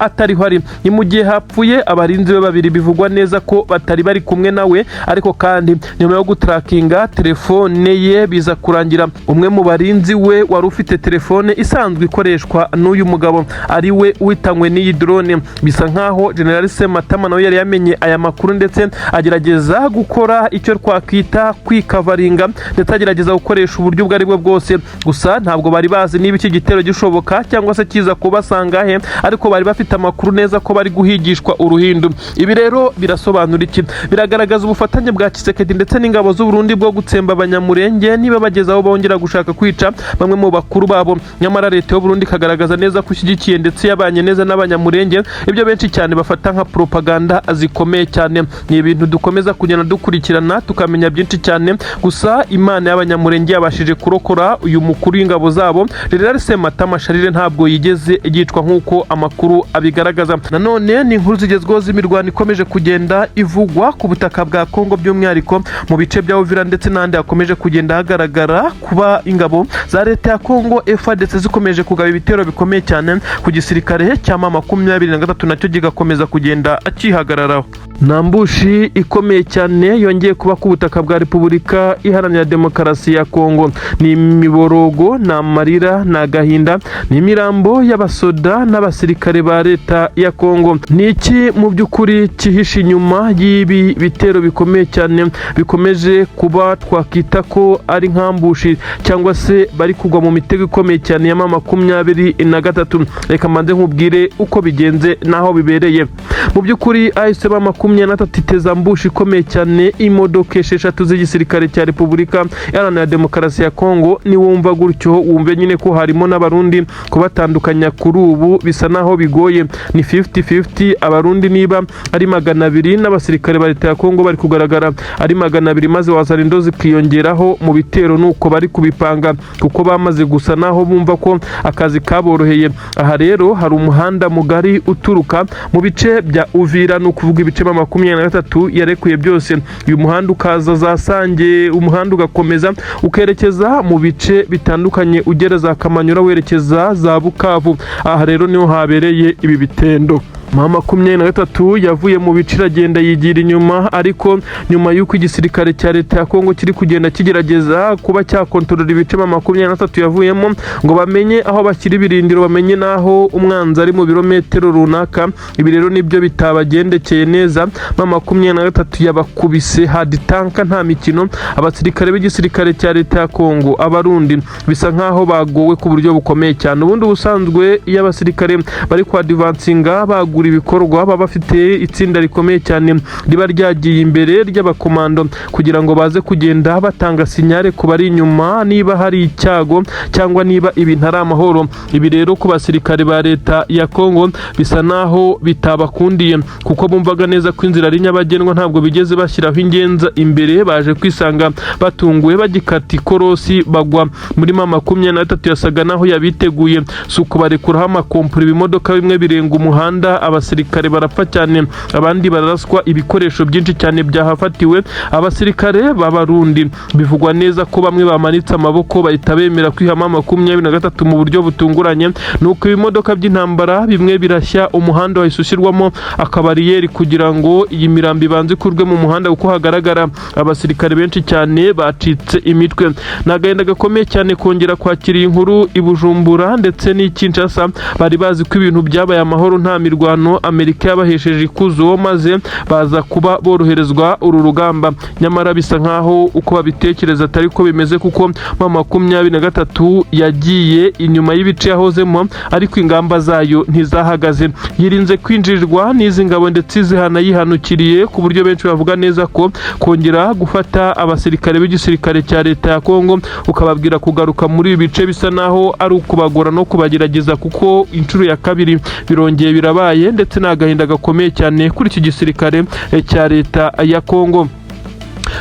atariho ari. Ni mu gihe hapfuye abarinzi be babiri, bivugwa neza ko batari bari kumwe nawe. Ariko kandi nyuma yo gutarakinga telefone ye, biza kurangira umwe mu barinzi we wari ufite telefone isanzwe ikoreshwa n'uyu mugabo ari we witanywe n'iyi drone. Bisa nkaho General Sematama nawe yari yamenye aya makuru, ndetse agerageza gukora icyo twakwita kwikavaringa, ndetse agerageza gukoresha uburyo ubwo ari bwo bwose. Gusa ntabwo bari bazi niba iki gitero gishoboka cyangwa se kiza kubasanga he, ariko bari bafite amakuru neza ko bari guhigishwa uruhindu. Ibi rero birasobanura iki? Biragaragaza ubufatanye bwa Tshisekedi ndetse n'ingabo z'u Burundi bwo gutsemba Abanyamurenge niba bageze aho bongera gushaka kwica bamwe mu bakuru babo, nyamara leta y'u Burundi ikagaragaza neza ko ishyigikiye ndetse yabanye neza n'Abanyamurenge, ibyo benshi cyane bafata nka propaganda zikomeye cyane. Ni ibintu dukomeza kugenda dukurikirana tukamenya byinshi cyane. Gusa Imana y'Abanyamurenge yabashije kurokora uyu mukuru w'ingabo zabo General Sematama Charles, ntabwo yigeze yicwa nk'uko amakuru abigaragaza. Nanone ni inkuru zigezweho z'imirwano ikomeje kugenda ivugwa ku butaka bwa Kongo, by'umwihariko mu bice bya Uvira ndetse n'ahandi hakomeje kugenda hagaragara kuba ingabo za leta ya Kongo FARDC zikomeje kugaba ibitero bikomeye cyane ku gisirikare cya M23, nacyo kigakomeza kugenda akihagararaho. Ni ambush ikomeye cyane yongeye kuba ku butaka bwa Repubulika Iharanira Demokarasi ya Kongo. Ni imiborogo, ni amarira, ni agahinda, ni imirambo y'abasoda n'abasirikare ba leta ya Kongo. Ni iki mu by'ukuri cyihishe inyuma y'ibi bitero bikomeye cyane bikomeje kuba twakita ko ari nka ambush, cyangwa se bari kugwa mu mitego ikomeye cyane ya M23? Reka mbanze nkubwire uko bigenze n'aho bibereye. Mu by'ukuri AFC M23 iteza ambush ikomeye cyane imodoka 6 z'igisirikare cya Repubulika Iharanira Demokarasi ya Kongo. Niwumva gutyo wumve nyine ko harimo n'Abarundi. Kubatandukanya kuri ubu bisa naho bigoye, ni 50-50. Abarundi niba ari 200 n'abasirikare ba leta ya Kongo bari kugaragara ari 200, maze wazana indozi zikiyongeraho mu bitero, nuko bari kubipanga kuko bamaze bamaze gusa naho bumva ko akazi kaboroheye. Aha rero hari umuhanda mugari uturuka mu bice bya Uvira, ni ukuvuga ibice M23 yarekuye byose. Uyu muhanda ukaza za Sange, umuhanda ugakomeza ukerekeza mu bice bitandukanye, ugera za Kamanyura, werekeza za Bukavu. Aha rero niho habereye ibi bitendo. M23 yavuye mu bice iragenda yigira inyuma, ariko nyuma y'uko igisirikare cya leta ya Kongo kiri kugenda kigerageza kuba cyakontorora ibice M23 yavuyemo, ngo bamenye aho bashyira ibirindiro, bamenye n'aho umwanzi ari mu birometero runaka. Ibi rero nibyo bitabagendekeye neza. M23 yabakubise hard tanka, nta mikino. Abasirikare b'igisirikare cya leta ya Kongo, Abarundi, bisa nkaho bagowe ku buryo bukomeye cyane. Ubundi ubusanzwe iyo abasirikare bari kwa-advancinga bagura ibikorwa, baba bafite itsinda rikomeye cyane riba ryagiye imbere ry'abakomando, kugira ngo baze kugenda batanga signal ku bari inyuma niba hari icyago cyangwa niba ibintu ari amahoro. Ibi rero ku basirikare ba leta ya Kongo bisa naho bitabakundiye, kuko bumvaga neza ko inzira ari nyabagendwa. Ntabwo bigeze bashyiraho ingenza imbere, baje kwisanga batunguwe bagikata ikorosi, bagwa muri M23 yasaga naho yabiteguye. Si ukubarekuraho amakompura, ibimodoka bimwe birenga umuhanda, abasirikare barapfa cyane, abandi bararaswa, ibikoresho byinshi cyane byahafatiwe. Abasirikare b'Abarundi bivugwa neza ko bamwe bamanitse amaboko, bahita bemera kwihama 23 mu buryo butunguranye. Nuko ibimodoka by'intambara bimwe birashya, umuhanda wahise ushyirwamo akabariyeri kugira ngo iyi mirambo ibanze ikurwe mu muhanda, kuko hagaragara abasirikare benshi cyane bacitse imitwe. Ni agahinda gakomeye cyane kongera kwakira iyi nkuru i Bujumbura ndetse n'i Kinshasa. Bari bazi ko ibintu byabaye amahoro, nta mirwano, Amerika yabahesheje ikuzo, maze baza kuba boroherezwa uru rugamba. Nyamara bisa nkaho uko babitekereza atari ko bimeze, kuko M23 yagiye inyuma y'ibice yahozemo, ariko ingamba zayo ntizahagaze. Yirinze kwinjirirwa n'izi ngabo ndetse zihana yihanukiriye, ku buryo benshi bavuga neza ko kongera gufata abasirikare b'igisirikare cya leta ya Kongo ukababwira kugaruka muri ibi bice bisa naho ari ukubagora no kubagerageza, kuko inshuro ya kabiri birongeye birabaye, ndetse ni agahinda gakomeye cyane kuri iki gisirikare cya leta ya Kongo.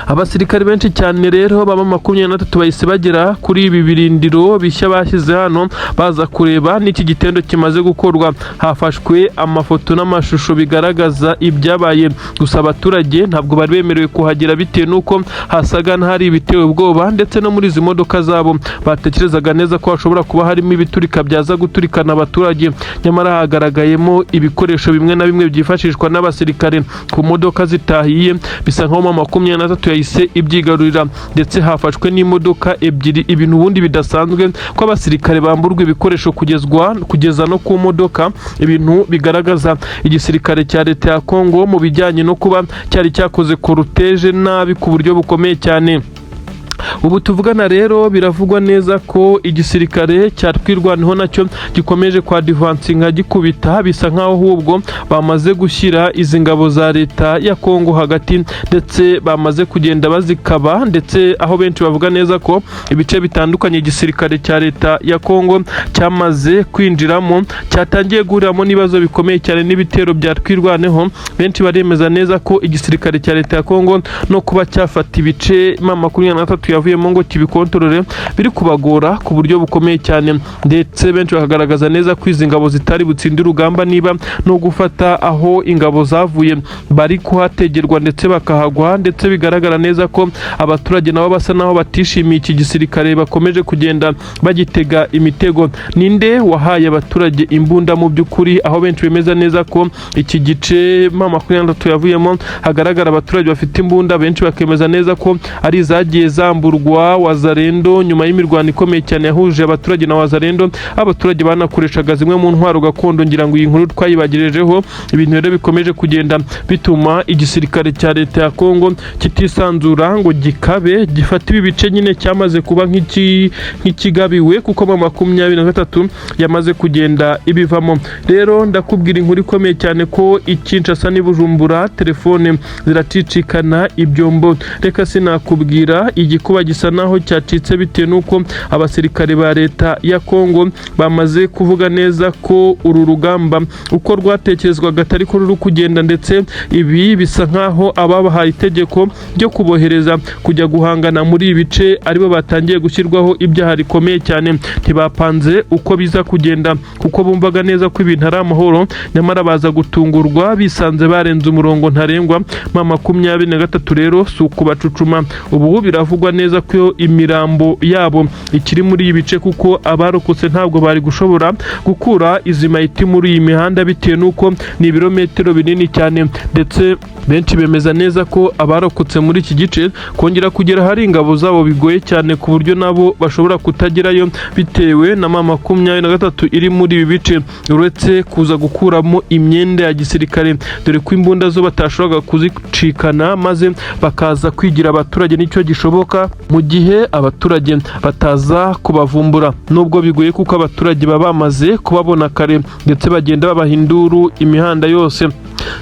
Abasirikare benshi cyane rero baba 23 bahise bagera kuri ibi birindiro bishya bashyize hano, baza kureba n'iki gitendo kimaze gukorwa. Hafashwe amafoto n'amashusho bigaragaza ibyabaye, gusa abaturage ntabwo bari bemerewe kuhagera bitewe n'uko hasaga n'ahari ibitewe ubwoba, ndetse no muri izi modoka zabo batekerezaga neza ko hashobora kuba harimo ibiturika byaza guturikana abaturage. Nyamara hagaragayemo ibikoresho bimwe na bimwe byifashishwa n'abasirikare ku modoka zitahiye, bisa nkaho M23 yahise ibyigarurira, ndetse hafashwe n'imodoka ebyiri, ibintu ubundi bidasanzwe ko abasirikare bamburwa ibikoresho kugeza no ku modoka, ibintu bigaragaza igisirikare cya leta ya Kongo mu bijyanye no kuba cyari cyakoze cortège nabi ku buryo bukomeye cyane. Ubu tuvugana rero biravugwa neza ko igisirikare cya Twirwaneho nacyo gikomeje kwa advancinga gikubita, bisa nkaho ahubwo bamaze gushyira izi ngabo za leta ya Kongo hagati, ndetse bamaze kugenda bazikaba, ndetse aho benshi bavuga neza ko ibice bitandukanye igisirikare cya leta ya Kongo cyamaze kwinjiramo cyatangiye guhuriramo n'ibibazo bikomeye cyane n'ibitero bya Twirwaneho. Benshi baremeza neza ko igisirikare cya leta ya Kongo no kuba cyafata ibice M23 yavuyemo ngo kibikontorore biri kubagora ku buryo bukomeye cyane, ndetse benshi bakagaragaza neza ko izi ngabo zitari butsinde urugamba niba no gufata aho ingabo zavuye bari kuhategerwa ndetse bakahagwa, ndetse bigaragara neza ko abaturage nabo basa naho batishimiye iki gisirikare, bakomeje kugenda bagitega imitego. Ninde wahaye abaturage imbunda mu by'ukuri, aho benshi bemeza neza ko iki gice M23 yavuyemo hagaragara abaturage bafite imbunda? Benshi bakemeza neza ko ari izagiye zamburwa Wazalendo nyuma y'imirwano ikomeye cyane yahuje abaturage na Wazalendo. Abaturage banakoreshaga zimwe mu ntwaro gakondo, ngira ngo iyi nkuru twayibagejejeho. Ibintu rero bikomeje kugenda bituma igisirikare cya leta ya Kongo kitisanzura ngo gikabe gifate ibi bice nyine cyamaze kuba nk'ikigabiwe, kuko M23 yamaze kugenda ibivamo. Rero ndakubwira inkuru ikomeye cyane ko i Kinshasa n'i Bujumbura telefone ziracicikana ibyombo. Reka sinakubwira igikomeye. Igikuba gisa naho cyacitse bitewe n'uko abasirikare ba leta ya Kongo bamaze kuvuga neza ko uru rugamba uko rwatekerezwaga atari ko ruri kugenda, ndetse ibi bisa nkaho ababahaye itegeko ryo kubohereza kujya guhangana muri ibi bice aribo batangiye gushyirwaho ibyaha rikomeye cyane. Ntibapanze uko biza kugenda kuko bumvaga neza ko ibintu ari amahoro, nyamara baza gutungurwa bisanze barenze umurongo ntarengwa. M23 rero si ukubacucuma, ubu biravugwa neza ko imirambo yabo ikiri muri ibi bice, kuko abarokotse ntabwo bari gushobora gukura izi mayiti muri iyi mihanda bitewe n'uko ni ibirometero binini cyane. Ndetse benshi bemeza neza ko abarokotse muri iki gice kongera kugera ahari ingabo zabo bigoye cyane, ku buryo nabo bashobora kutagerayo bitewe na M23 iri muri ibi bice, uretse kuza gukuramo imyenda ya gisirikare, dore ko imbunda zo batashoboraga kuzicikana maze bakaza kwigira abaturage. Nicyo gishoboka mu gihe abaturage bataza kubavumbura, nubwo bigoye kuko abaturage baba bamaze kubabona kare ndetse bagenda babaha induru imihanda yose.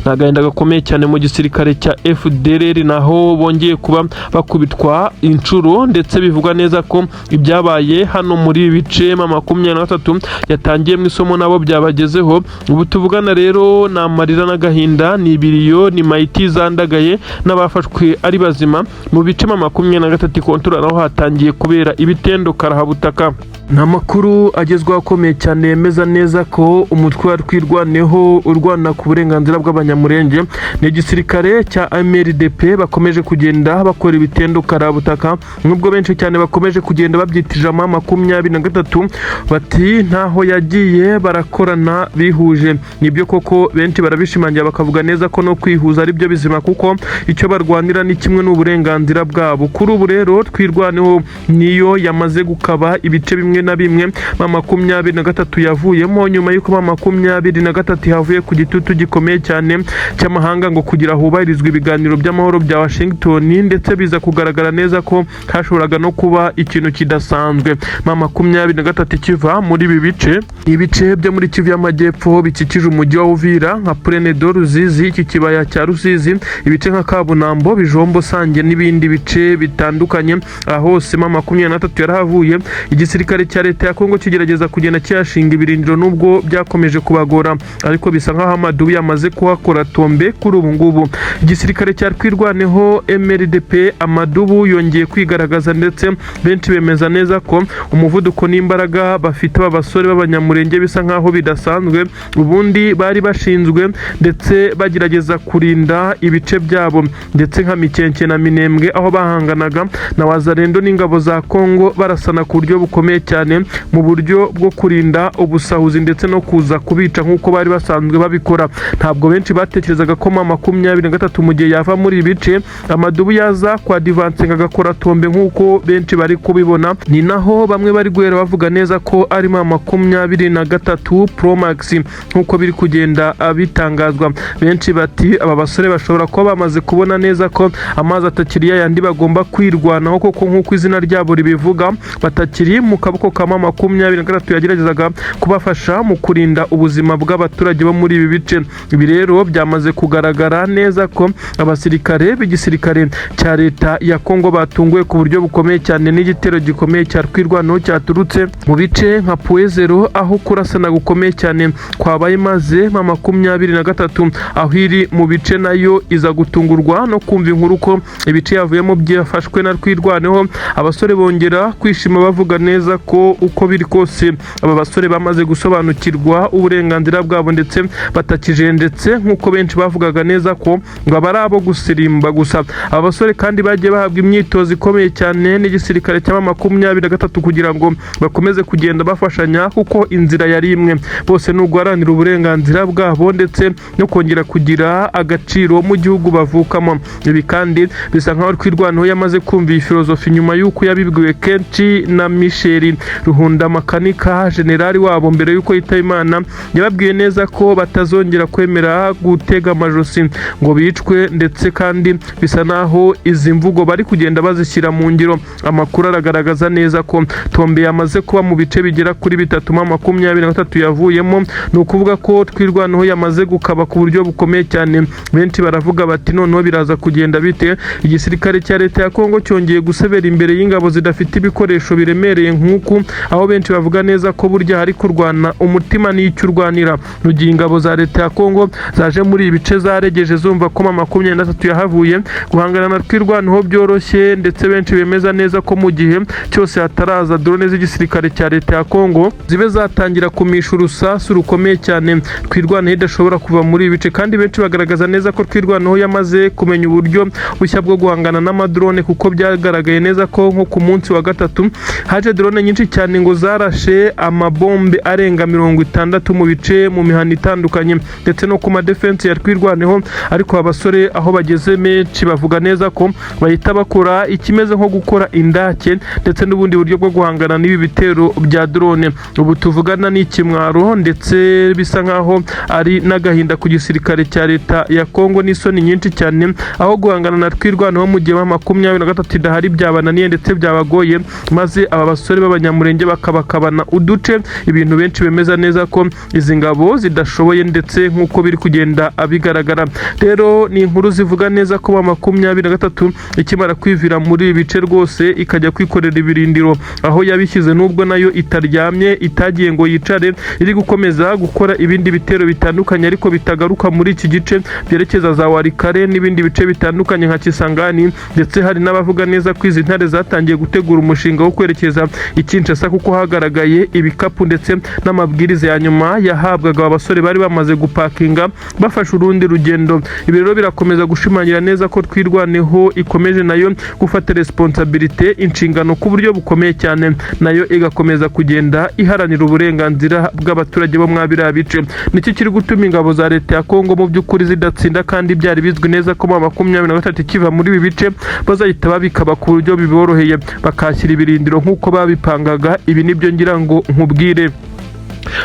Ni agahinda gakomeye cyane mu gisirikare cya FDLR, naho bongeye kuba bakubitwa inshuro, ndetse bivugwa neza ko ibyabaye hano muri ibi bice M23 yatangiye mu isomo nabo byabagezeho. Ubu tuvugana rero ni amarira n'agahinda, ni ibiriyo, ni mayiti zandagaye n'abafashwe ari bazima. Mu bice M23 kontora naho hatangiye kubera ibitendo karahabutaka. Ni amakuru agezweho akomeye cyane yemeza neza ko umutwe wa Twirwaneho urwana ku burenganzira bw'Abanyamurenge ni igisirikare cya MRDP bakomeje kugenda bakora ibitendo karabutaka, nubwo benshi cyane bakomeje kugenda babyitije M23, bati ntaho yagiye, barakorana bihuje. Nibyo koko, benshi barabishimangira bakavuga neza ko no kwihuza ari byo bizima, kuko icyo barwanira ni kimwe n'uburenganzira bwabo. Kuri ubu rero Twirwaneho niyo yamaze gukaba ibice bimwe na bimwe M23 yavuyemo, nyuma y'uko M23 yavuye ku gitutu gikomeye cyane cy'amahanga ngo kugira hubahirizwe ibiganiro by'amahoro bya Washington, ndetse biza kugaragara neza ko hashoboraga no kuba ikintu kidasanzwe. M23 ikiva muri ibi bice, ibice byo muri Kivu y'Amajyepfo bikikije umujyi wa Uvira nka Plaine de Ruzizi, iki kibaya cya Rusizi, ibice nka Kabunambo, Bijombo, Sange n'ibindi bice bitandukanye, aho hose M23 yarahavuye. Igisirikare cya leta ya Kongo kigerageza kugenda kiyashinga ibirindiro, nubwo byakomeje kubagora, ariko bisa nkaho amadubu yamaze kuhakora tombe. Kuri ubu ngubu igisirikare cya Twirwaneho MRDP amadubu yongeye kwigaragaza, ndetse benshi bemeza neza ko umuvuduko n'imbaraga bafite aba basore b'Abanyamurenge bisa nkaho bidasanzwe. Ubundi bari bashinzwe ndetse bagerageza kurinda ibice byabo, ndetse nka Mikenke na Minembwe, aho bahanganaga na Wazalendo n'ingabo za Kongo barasana ku buryo bukomeye cyane mu buryo bwo kurinda ubusahuzi ndetse no kuza kubica nk'uko bari basanzwe babikora. Ntabwo benshi batekerezaga ko M23 mu gihe yava muri ibi bice amadubu yaza kwa divansinga agakora tombe nk'uko benshi bari kubibona. Ni naho bamwe bari guhera bavuga neza ko ari M23 Pro Max, nk'uko biri kugenda bitangazwa. Benshi bati aba basore bashobora kuba bamaze kubona neza ko amazi atakiri yayandi, bagomba kwirwanaho koko nk'uko izina ryabo ribivuga, batakiri mu kaboko ka M23 yageragezaga kubafasha mu kurinda ubuzima bw'abaturage bo muri ibi bice. Ibi rero byamaze kugaragara neza ko abasirikare b'igisirikare cya leta ya Kongo batunguwe ku buryo bukomeye cyane n'igitero gikomeye cya Twirwaneho cyaturutse mu bice nka Puezero, aho kurasana gukomeye cyane kwabaye, maze M23 aho iri mu bice nayo iza gutungurwa no kumva inkuru ko ibice yavuyemo byafashwe na Twirwaneho. Abasore bongera kwishima bavuga neza ko uko biri kose aba basore bamaze gusobanukirwa uburenganzira bwabo, ndetse batakijendetse nk'uko benshi bavugaga neza ko ngo aba ari abo gusirimba gusa. Aba basore kandi bagiye bahabwa imyitozo ikomeye cyane n'igisirikare cya M23 kugira ngo bakomeze kugenda bafashanya, kuko inzira yari imwe, bose ni uguharanira uburenganzira bwabo ndetse no kongera kugira agaciro mu gihugu bavukamo. Ibi kandi bisa nkaho Twirwaneho yamaze kumva iyi filozofi nyuma y'uko yabibwiwe kenshi na Michel Rukunda Makanika, generali wabo, mbere y'uko yitaba Imana yababwiye neza ko batazongera kwemera kwemera gutega amajosi ngo bicwe, ndetse kandi bisa naho izi mvugo bari kugenda bazishyira mu ngiro. Amakuru aragaragaza neza ko Tombe yamaze kuba mu bice bigera kuri bitatu 23 yavuyemo. Ni ukuvuga ko Twirwaneho yamaze gukaba ku buryo bukomeye cyane. Benshi baravuga bati: "Noneho biraza kugenda bite?" Igisirikare cya leta ya Kongo cyongeye gusebera imbere y'ingabo zidafite ibikoresho biremereye nk'uku, aho benshi bavuga neza ko burya hari kurwana umutima n'icyo urwanira. Mu gihe ingabo za leta ya Kongo zaje muri ibi bice zaregeje zumva ko 23 yahavuye, guhangana na Twirwaneho byoroshye, ndetse benshi bemeza neza ko mu gihe cyose hataraza drone z'igisirikare cya leta ya Kongo zibe zatangira kumisha urusasu rukomeye cyane, Twirwaneho idashobora kuva muri ibi bice. Kandi benshi bagaragaza neza ko Twirwaneho yamaze kumenya uburyo bushya bwo guhangana n'amadrone, kuko byagaragaye neza ko nko ku munsi wa gatatu haje drone nyinshi cyane ngo zarashe amabombe arenga 60 mu bice, mu mihanda itandukanye, ndetse no ku madefense ya Twirwaneho. Ariko abasore aho bageze menshi bavuga neza ko bahita bakora ikimeze nko gukora indake ndetse n'ubundi buryo bwo guhangana n'ibi bitero bya drone. Ubu tuvugana ni ikimwaro, ndetse bisa nkaho ari n'agahinda ku gisirikare cya leta ya Kongo n'isoni nyinshi cyane, aho guhangana na Twirwaneho mu gihe 23 idahari byabananiye ndetse byabagoye, maze aba basore b'Abanyamurenge bakabakabana uduce, ibintu benshi bemeza neza ko izi ngabo zidashoboye, ndetse nk'uko biri kugenda bigaragara. Rero ni inkuru zivuga neza ko 23 ikimara kwivira muri ibi bice rwose ikajya kwikorera ibirindiro aho yabishyize, nubwo nayo itaryamye, itagiye ngo yicare, iri gukomeza gukora ibindi bitero bitandukanye ariko bitagaruka muri iki gice, byerekeza za Walikale n'ibindi bice bitandukanye nka Kisangani. Ndetse hari n'abavuga neza ko izi ntare zatangiye gutegura umushinga wo kwerekeza i Kinshasa, kuko hagaragaye ibikapu ndetse n'amabwiriza ya nyuma yahabwaga aba basore bari bamaze gupakinga bafashe urundi rugendo. Ibi rero birakomeza gushimangira neza ko Twirwaneho ikomeje nayo gufata responsabilité, inshingano ku buryo bukomeye cyane, nayo igakomeza kugenda iharanira uburenganzira bw'abaturage bo mwa biriya bice. Nicyo kiri gutuma ingabo za leta ya Kongo mu by'ukuri zidatsinda, kandi byari bizwi neza ko 23 ikiva muri ibi bice bazahita babikaba ku buryo biboroheye, bakahashyira ibirindiro nk'uko babipangaga. Ibi nibyo ngira ngo nkubwire.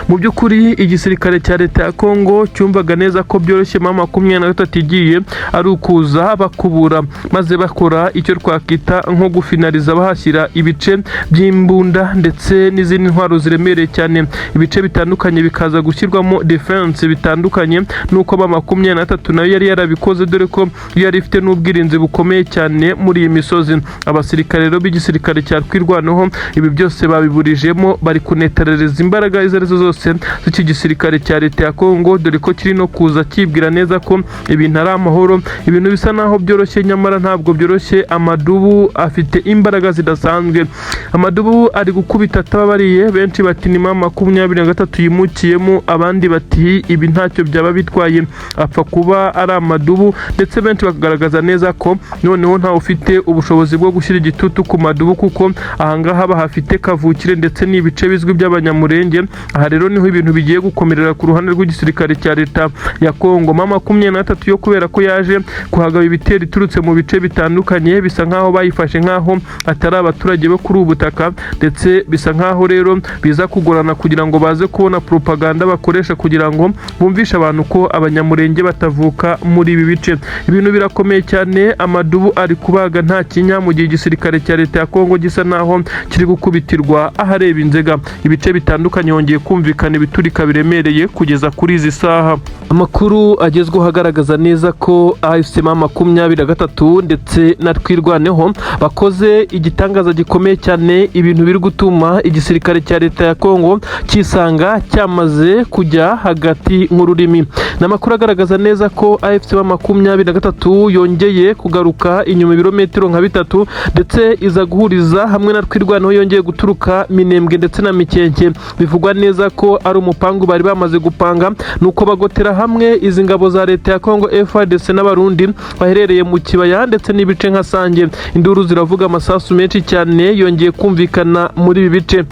Mu by'ukuri igisirikare cya leta ya Kongo cyumvaga neza ko byoroshye, 23 igiye ari ukuza bakubura, maze bakora icyo twakwita nko gufinariza, bahashyira ibice by'imbunda ndetse n'izindi ntwaro ziremereye cyane, ibice bitandukanye bikaza gushyirwamo defense bitandukanye, nuko 23 nayo yari yarabikoze, dore ko yari ifite n'ubwirinzi bukomeye cyane muri iyi misozi. Abasirikare rero b'igisirikare cya Twirwaneho ibi byose babiburijemo, bari kunetarereza imbaraga izo arizo zose z'iki gisirikare cya leta ya Kongo, dore ko kiri no kuza kibwira neza ko ibintu ari amahoro, ibintu bisa naho byoroshye, nyamara ntabwo byoroshye. Amadubu afite imbaraga zidasanzwe, amadubu ari gukubita atababariye. Benshi bati ni 23 yimukiyemo, abandi bati ibi ntacyo byaba bitwaye, apfa kuba ari amadubu. Ndetse benshi bakagaragaza neza ko noneho ntawe ufite ubushobozi bwo gushyira igitutu ku madubu, kuko ahangaha bahafite kavukire ndetse n'ibice bizwi by'Abanyamurenge. Aha rero niho ibintu bigiye gukomerera ku ruhande rw'igisirikare cya leta ya Kongo. 23 yo kubera ko yaje kuhagaba ibitero iturutse mu bice bitandukanye, bisa nkaho bayifashe nkaho atari abaturage bo kuri ubu butaka, ndetse bisa nkaho rero biza kugorana kugira ngo baze kubona propaganda bakoresha kugira ngo bumvishe abantu ko Abanyamurenge batavuka muri ibi bice. Ibintu birakomeye cyane, amadubu ari kubaga nta kinya, mu gihe igisirikare cya leta ya Kongo gisa naho kiri gukubitirwa ahareba inzega. Ibice bitandukanye hongeye kumvikana ibiturika biremereye kugeza kuri izi saha. Amakuru agezweho agaragaza neza ko AFC 23 ndetse na Twirwaneho bakoze igitangaza gikomeye cyane, ibintu biri gutuma igisirikare cya leta ya Kongo kisanga cyamaze kujya hagati nk'ururimi. Ni amakuru agaragaza neza ko AFC 23 yongeye kugaruka inyuma ibirometero nka 3, ndetse iza guhuriza hamwe na Twirwaneho yongeye guturuka Minembwe ndetse na Mikenke. Bivugwa neza ko ari umupangu bari bamaze gupanga, nuko bagotera hamwe izi ngabo za leta ya Kongo FARDC n'Abarundi baherereye mu kibaya ndetse n'ibice nka Sange. Induru ziravuga, amasasu menshi cyane yongeye kumvikana muri ibi bice.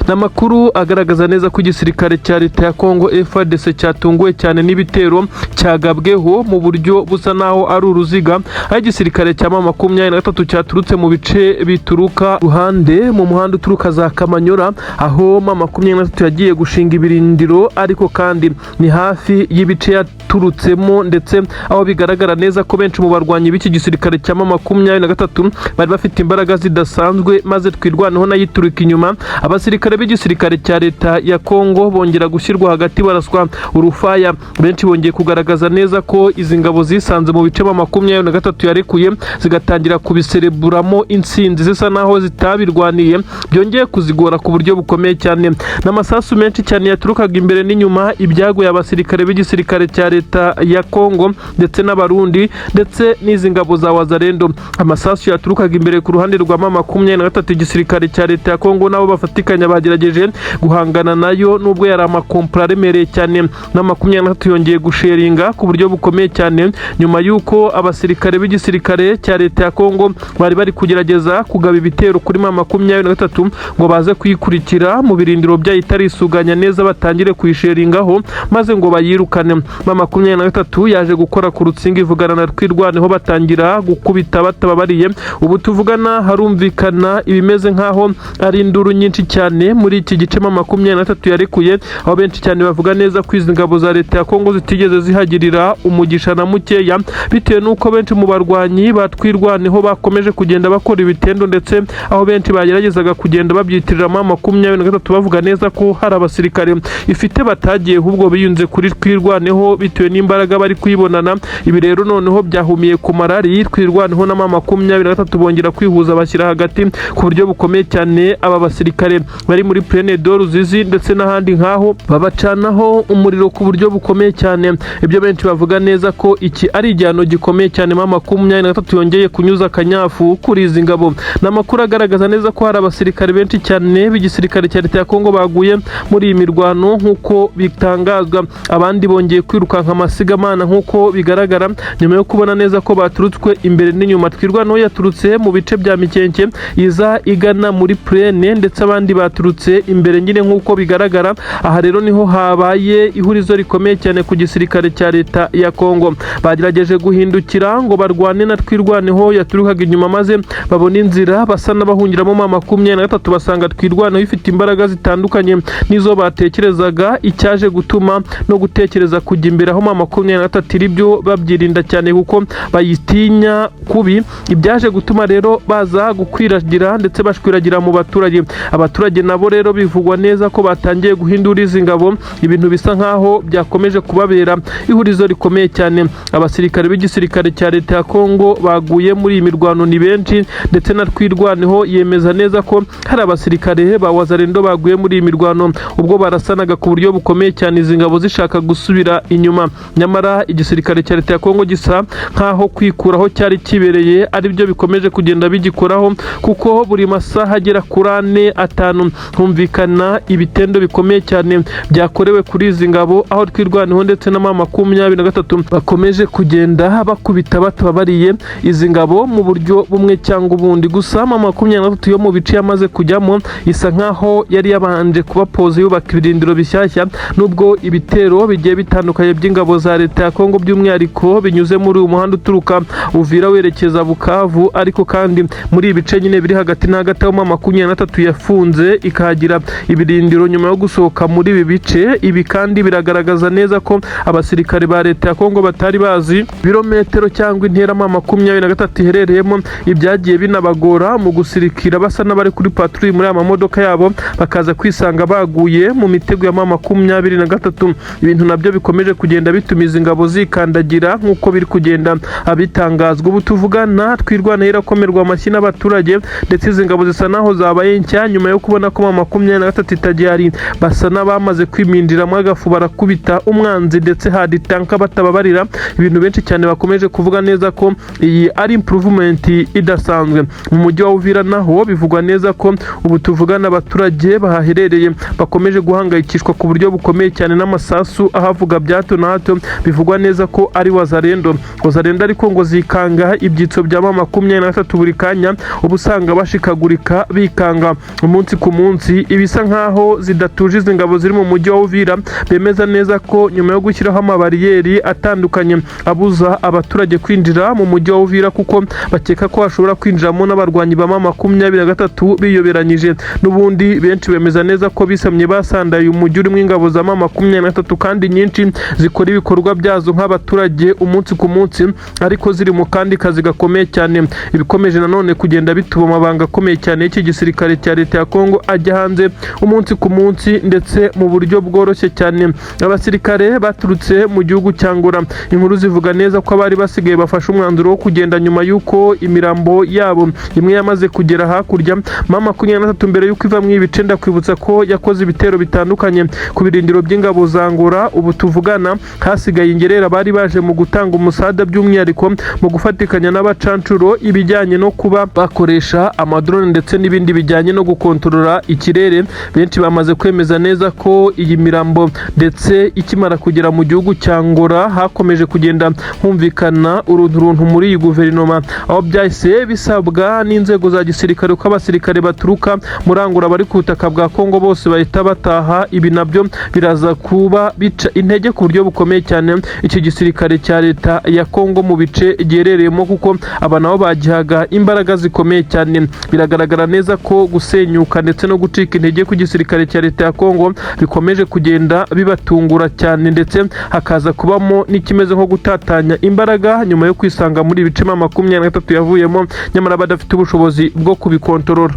Ni amakuru agaragaza neza ko igisirikare cya leta ya Kongo FARDC cyatunguwe cyane n'ibitero cyagabweho mu buryo busa naho ari uruziga, aho igisirikare cya 23 cyaturutse mu bice bituruka ruhande mu muhanda uturuka za Kamanyora, aho 23 yagiye. gushinga ibirindiro, ariko kandi ni hafi y'ibice yaturutsemo, ndetse aho bigaragara neza ko benshi mu barwanyi b'iki gisirikare cya M23 bari bafite imbaraga zidasanzwe, maze Twirwaneho nayo ituruka inyuma. Abasirikare b'igisirikare cya leta ya Kongo bongera gushyirwa hagati, baraswa urufaya. Benshi bongeye kugaragaza neza ko izi ngabo zisanze mu bice M23 yarekuye, zigatangira kubisereburamo intsinzi zisa naho zitabirwaniye. Byongeye kuzigora ku buryo bukomeye cyane n'amasasu menshi cyane yaturukaga imbere n'inyuma, ibyagoye abasirikare b'igisirikare cya leta ya Kongo ndetse n'Abarundi ndetse n'izi ngabo za Wazalendo. Amasasu yaturukaga imbere ku ruhande rwa M23, igisirikare cya leta ya Kongo nabo bafatikanya bagerageje guhangana nayo, nubwo yari amakompura aremereye cyane. Na 23 yongeye gusheringa ku buryo bukomeye cyane nyuma y'uko abasirikare b'igisirikare cya leta ya Kongo bari bari kugerageza kugaba ibitero kuri M23 ngo baze kuyikurikira mu birindiro byayo itarisuganya neza, batangire kuyisheringaho maze ngo bayirukane. M23 yaje gukora ku rutsinga, ivugana na Twirwaneho, batangira gukubita batababariye. Ubu tuvugana harumvikana ibimeze nk'aho ari induru nyinshi cyane muri iki gice M23 yarekuye, aho benshi cyane bavuga neza ko izi ngabo za leta ya Kongo zitigeze zihagirira umugisha na mukeya, bitewe n'uko benshi mu barwanyi batwirwaneho bakomeje kugenda bakora ibitendo, ndetse aho benshi bageragezaga kugenda babyitirira M23, bavuga neza ko hari abasirikare ifite batagiye, ahubwo biyunze kuri Twirwaneho bitewe n'imbaraga bari kuyibonana. Ibi rero noneho byahumiye ku marari. Twirwaneho na M23 bongera kwihuza, bashyira hagati ku buryo bukomeye cyane aba basirikare bari muri Plaine de Ruzizi ndetse n'ahandi nk'aho, babacanaho umuriro ku buryo bukomeye cyane. Ibyo benshi bavuga neza ko iki ari igihano gikomeye cyane M23 yongeye kunyuza akanyafu kuri izi ngabo. Ni amakuru agaragaza neza ko hari abasirikare benshi cyane b'igisirikare cya leta ya Kongo baguye muri iyi mirwano nk'uko bitangazwa. Abandi bongeye kwirukanka amasigamana nk'uko bigaragara, nyuma yo kubona neza ko baturutswe imbere n'inyuma. Twirwaneho yaturutse mu bice bya Mikenke iza igana muri Plaine, ndetse abandi baturutse imbere nyine nk'uko bigaragara. Aha rero niho habaye ihurizo rikomeye cyane ku gisirikare cya leta ya Kongo. Bagerageje guhindukira ngo barwane na Twirwaneho yaturukaga inyuma, maze babona inzira basa n'abahungiramo M23, basanga Twirwaneho ifite imbaraga zitandukanye n'izo batekerezaga, icyaje gutuma no gutekereza kujya imbere aho M23 iri byo babyirinda cyane kuko bayitinya kubi. Ibyaje gutuma rero baza gukwiragira ndetse bashwiragira mu baturage. Abaturage nabo rero bivugwa neza ko batangiye guhindura izi ngabo, ibintu bisa nkaho byakomeje kubabera ihurizo rikomeye cyane. Abasirikare b'igisirikare cya leta ya Kongo baguye muri iyi mirwano ni benshi, ndetse na Twirwaneho yemeza neza ko hari abasirikare ba Wazalendo baguye muri iyi mirwano ubwo barasanaga ku buryo bukomeye cyane izi ngabo zishaka gusubira inyuma. Nyamara igisirikare cya leta ya Kongo gisa nkaho kwikuraho cyari kibereye aribyo bikomeje kugenda bigikoraho, kuko buri masaha agera kuri 4, 5 humvikana ibitendo bikomeye cyane byakorewe kuri izi ngabo, aho Twirwaneho ndetse na M23 bakomeje kugenda bakubita batababariye izi ngabo mu buryo bumwe cyangwa ubundi. Gusa M23 yo mu bice yamaze kujyamo isa nkaho yari yabanje kubapoza, yubaka ibirindiro bishyashya, nubwo ibitero bigiye bitandukanye by'ingabo za leta ya Kongo by'umwihariko binyuze muri uyu muhanda uturuka Uvira werekeza Bukavu. Ariko kandi muri ibi bice nyine biri hagati na hagati aho M23 yafunze ikahagira ibirindiro nyuma yo gusohoka muri ibi bice. Ibi kandi biragaragaza neza ko abasirikare ba leta ya Kongo batari bazi birometero cyangwa intera M23 iherereyemo, ibyagiye binabagora mu gusirikira basa n'abari kuri patrouille muri aya mamodoka yabo, bakaza kwisanga baguye mu mitego ya M23. Ibintu nabyo bikomeje kugenda bituma izi ngabo zikandagira nk'uko biri kugenda abitangazwa. Ubu tuvugana Twirwaneho irakomerwa amashyi n'abaturage, ndetse izi ngabo zisa naho zabaye nshya nyuma yo kubona ko M23 itagihari. Basa n'abamaze kwimindiramo agafu, barakubita umwanzi ndetse haditanka batababarira, ibintu benshi cyane bakomeje kuvuga neza ko iyi ari improvement idasanzwe. Mu mujyi wa Uvira naho bivugwa neza ko ubu tuvugana abaturage bahaherereye bakomeje guhangayikishwa ku buryo bukomeye cyane n'amasasu ahavuga bya hato na hato, bivugwa neza ko ari Wazalendo. Wazalendo ariko ngo zikanga ibyitso bya M23 buri kanya, uba usanga bashikagurika bikanga umunsi ku munsi, ibisa nkaho zidatuje izi ngabo ziri mu mujyi wa Uvira. Bemeza neza ko nyuma yo gushyiraho amabariyeri atandukanye abuza abaturage kwinjira mu mujyi wa Uvira, kuko bakeka ko hashobora kwinjiramo n'abarwanyi ba M23 biyoberanyije, n'ubundi benshi bemeza neza ko bisamye. Byatumye basandaye umujyi urimo ingabo za M23 kandi nyinshi zikora ibikorwa byazo nk'abaturage umunsi ku munsi, ariko ziri mu kandi kazi gakomeye cyane. Ibikomeje nanone kugenda bituba amabanga akomeye cyane y'iki gisirikare cya leta ya Kongo ajya hanze umunsi ku munsi ndetse mu buryo bworoshye cyane. Abasirikare baturutse mu gihugu cya Angola, inkuru zivuga neza ko abari basigaye bafashe umwanzuro wo kugenda nyuma y'uko imirambo yabo imwe yamaze kugera hakurya. M23 mbere y'uko iva mu ibice, ndakwibutsa ko yakoze ibitero bitandukanye ku birindiro by'ingabo za Angola. Ubu tuvugana hasigaye ingerera bari baje mu gutanga umusada, by'umwihariko mu gufatikanya n'abacancuro ibijyanye no kuba bakoresha amadrone ndetse n'ibindi bijyanye no gukontorora ikirere. Benshi bamaze kwemeza neza ko iyi mirambo ndetse ikimara kugera mu gihugu cya Angola hakomeje kugenda humvikana urunturuntu muri iyi guverinoma, aho byahise bisabwa n'inzego za gisirikare ko abasirikare baturuka muri Angola bari ku butaka bwa Kongo bose bahita bataha. Ibi nabyo biraza kuba bica intege ku buryo bukomeye cyane iki gisirikare cya leta ya Kongo mu bice giherereyemo, kuko aba nabo bagihaga imbaraga zikomeye cyane. Biragaragara neza ko gusenyuka ndetse no gucika intege ku gisirikare cya leta ya Kongo bikomeje kugenda bibatungura cyane, ndetse hakaza kubamo n'ikimeze nko gutatanya imbaraga nyuma yo kwisanga muri ibice M23 yavuyemo, nyamara badafite ubushobozi bwo kubikontorora.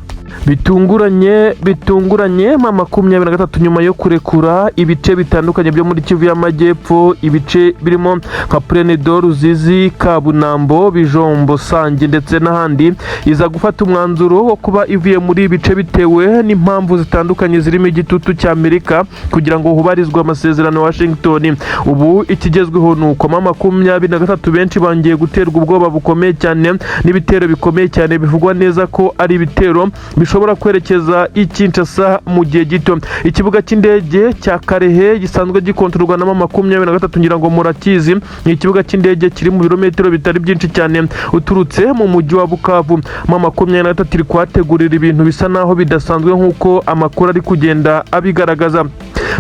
Bitunguranye, bitunguranye, M23 nyuma yo kurekura ibice bitandukanye byo muri Kivu y'Amajyepfo, ibice birimo nka Plaine de Ruzizi, Kabunambo, Bijombo, Sange ndetse n'ahandi, iza gufata umwanzuro wo kuba ivuye muri ibi bice bitewe n'impamvu zitandukanye zirimo igitutu cya Amerika kugira ngo hubarizwe amasezerano ya Washington. Ubu ikigezweho ni uko M23 benshi bongeye guterwa ubwoba bukomeye cyane n'ibitero bikomeye cyane, bivugwa neza ko ari ibitero bishobora kwerekeza i Kinshasa mu gihe gito. Ikibuga cy'indege cya Kalehe gisanzwe gikontororwa na M23, ngira ngo murakizi, ni ikibuga cy'indege kiri mu birometero bitari byinshi cyane uturutse mu mujyi wa Bukavu. M23 iri kuhategurira ibintu bisa naho bidasanzwe nk'uko amakuru ari kugenda abigaragaza.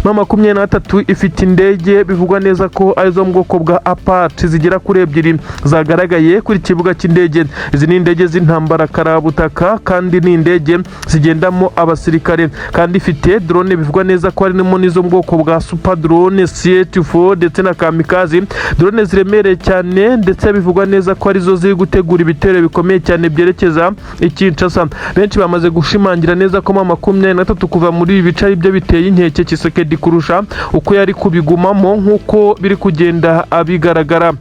M23 ifite indege bivugwa neza ko arizo mu bwoko bwa Apache zigera kuri ebyiri zagaragaye kuri kibuga cy'indege. Izi ni indege z'intambara karabutaka kandi ni indege zigendamo abasirikare, kandi ifite drone bivugwa neza ko harimo n'izo mu bwoko bwa super drone CH4 ndetse na kamikaze drone ziremereye cyane, ndetse bivugwa neza ko arizo ziri gutegura ibitero bikomeye cyane byerekeza i Kinshasa. Benshi bamaze gushimangira neza ko M23 kuva muri ibi bice ari byo biteye inkeke Tshisekedi kurusha uko yari kubigumamo, nk'uko biri kugenda abigaragara.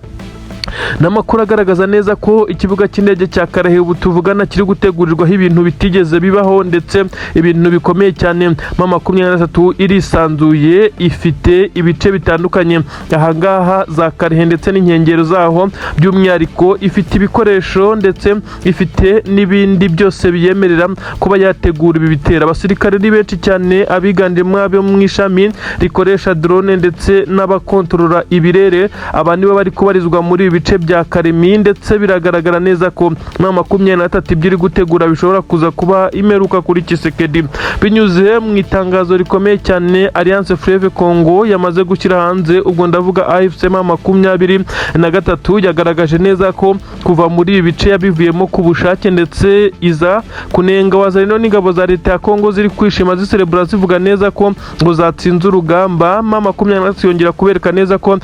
N'amakuru agaragaza neza ko ikibuga cy'indege cya Kalehe ubu tuvugana kiri gutegurirwaho ibintu bitigeze bibaho ndetse ibintu bikomeye cyane. M23 irisanzuye, ifite ibice bitandukanye ahangaha za Kalehe ndetse n'inkengero zaho, by'umwihariko ifite ibikoresho ndetse ifite n'ibindi byose biyemerera kuba yategura ibi bitero. Abasirikare ni benshi cyane, abiganjemo abo mu ishami rikoresha drone ndetse n'abakontorora ibirere. Aba nibo bari kubarizwa muri ibi bice bya Kalemie, ndetse biragaragara neza ko M23 ibyo iri gutegura bishobora kuza kuba imeruka kuri Tshisekedi. Binyuze mu itangazo rikomeye cyane Alliance Fleuve Congo yamaze gushyira hanze, ubwo ndavuga AFC M23, yagaragaje neza ko kuva muri ibi bice yabivuyemo ku bushake, ndetse iza kunenga Wazalendo n'ingabo za leta ya Congo ziri kwishima ziserebura zivuga neza ko ngo zatsinze urugamba. M23 yongera kubereka neza ko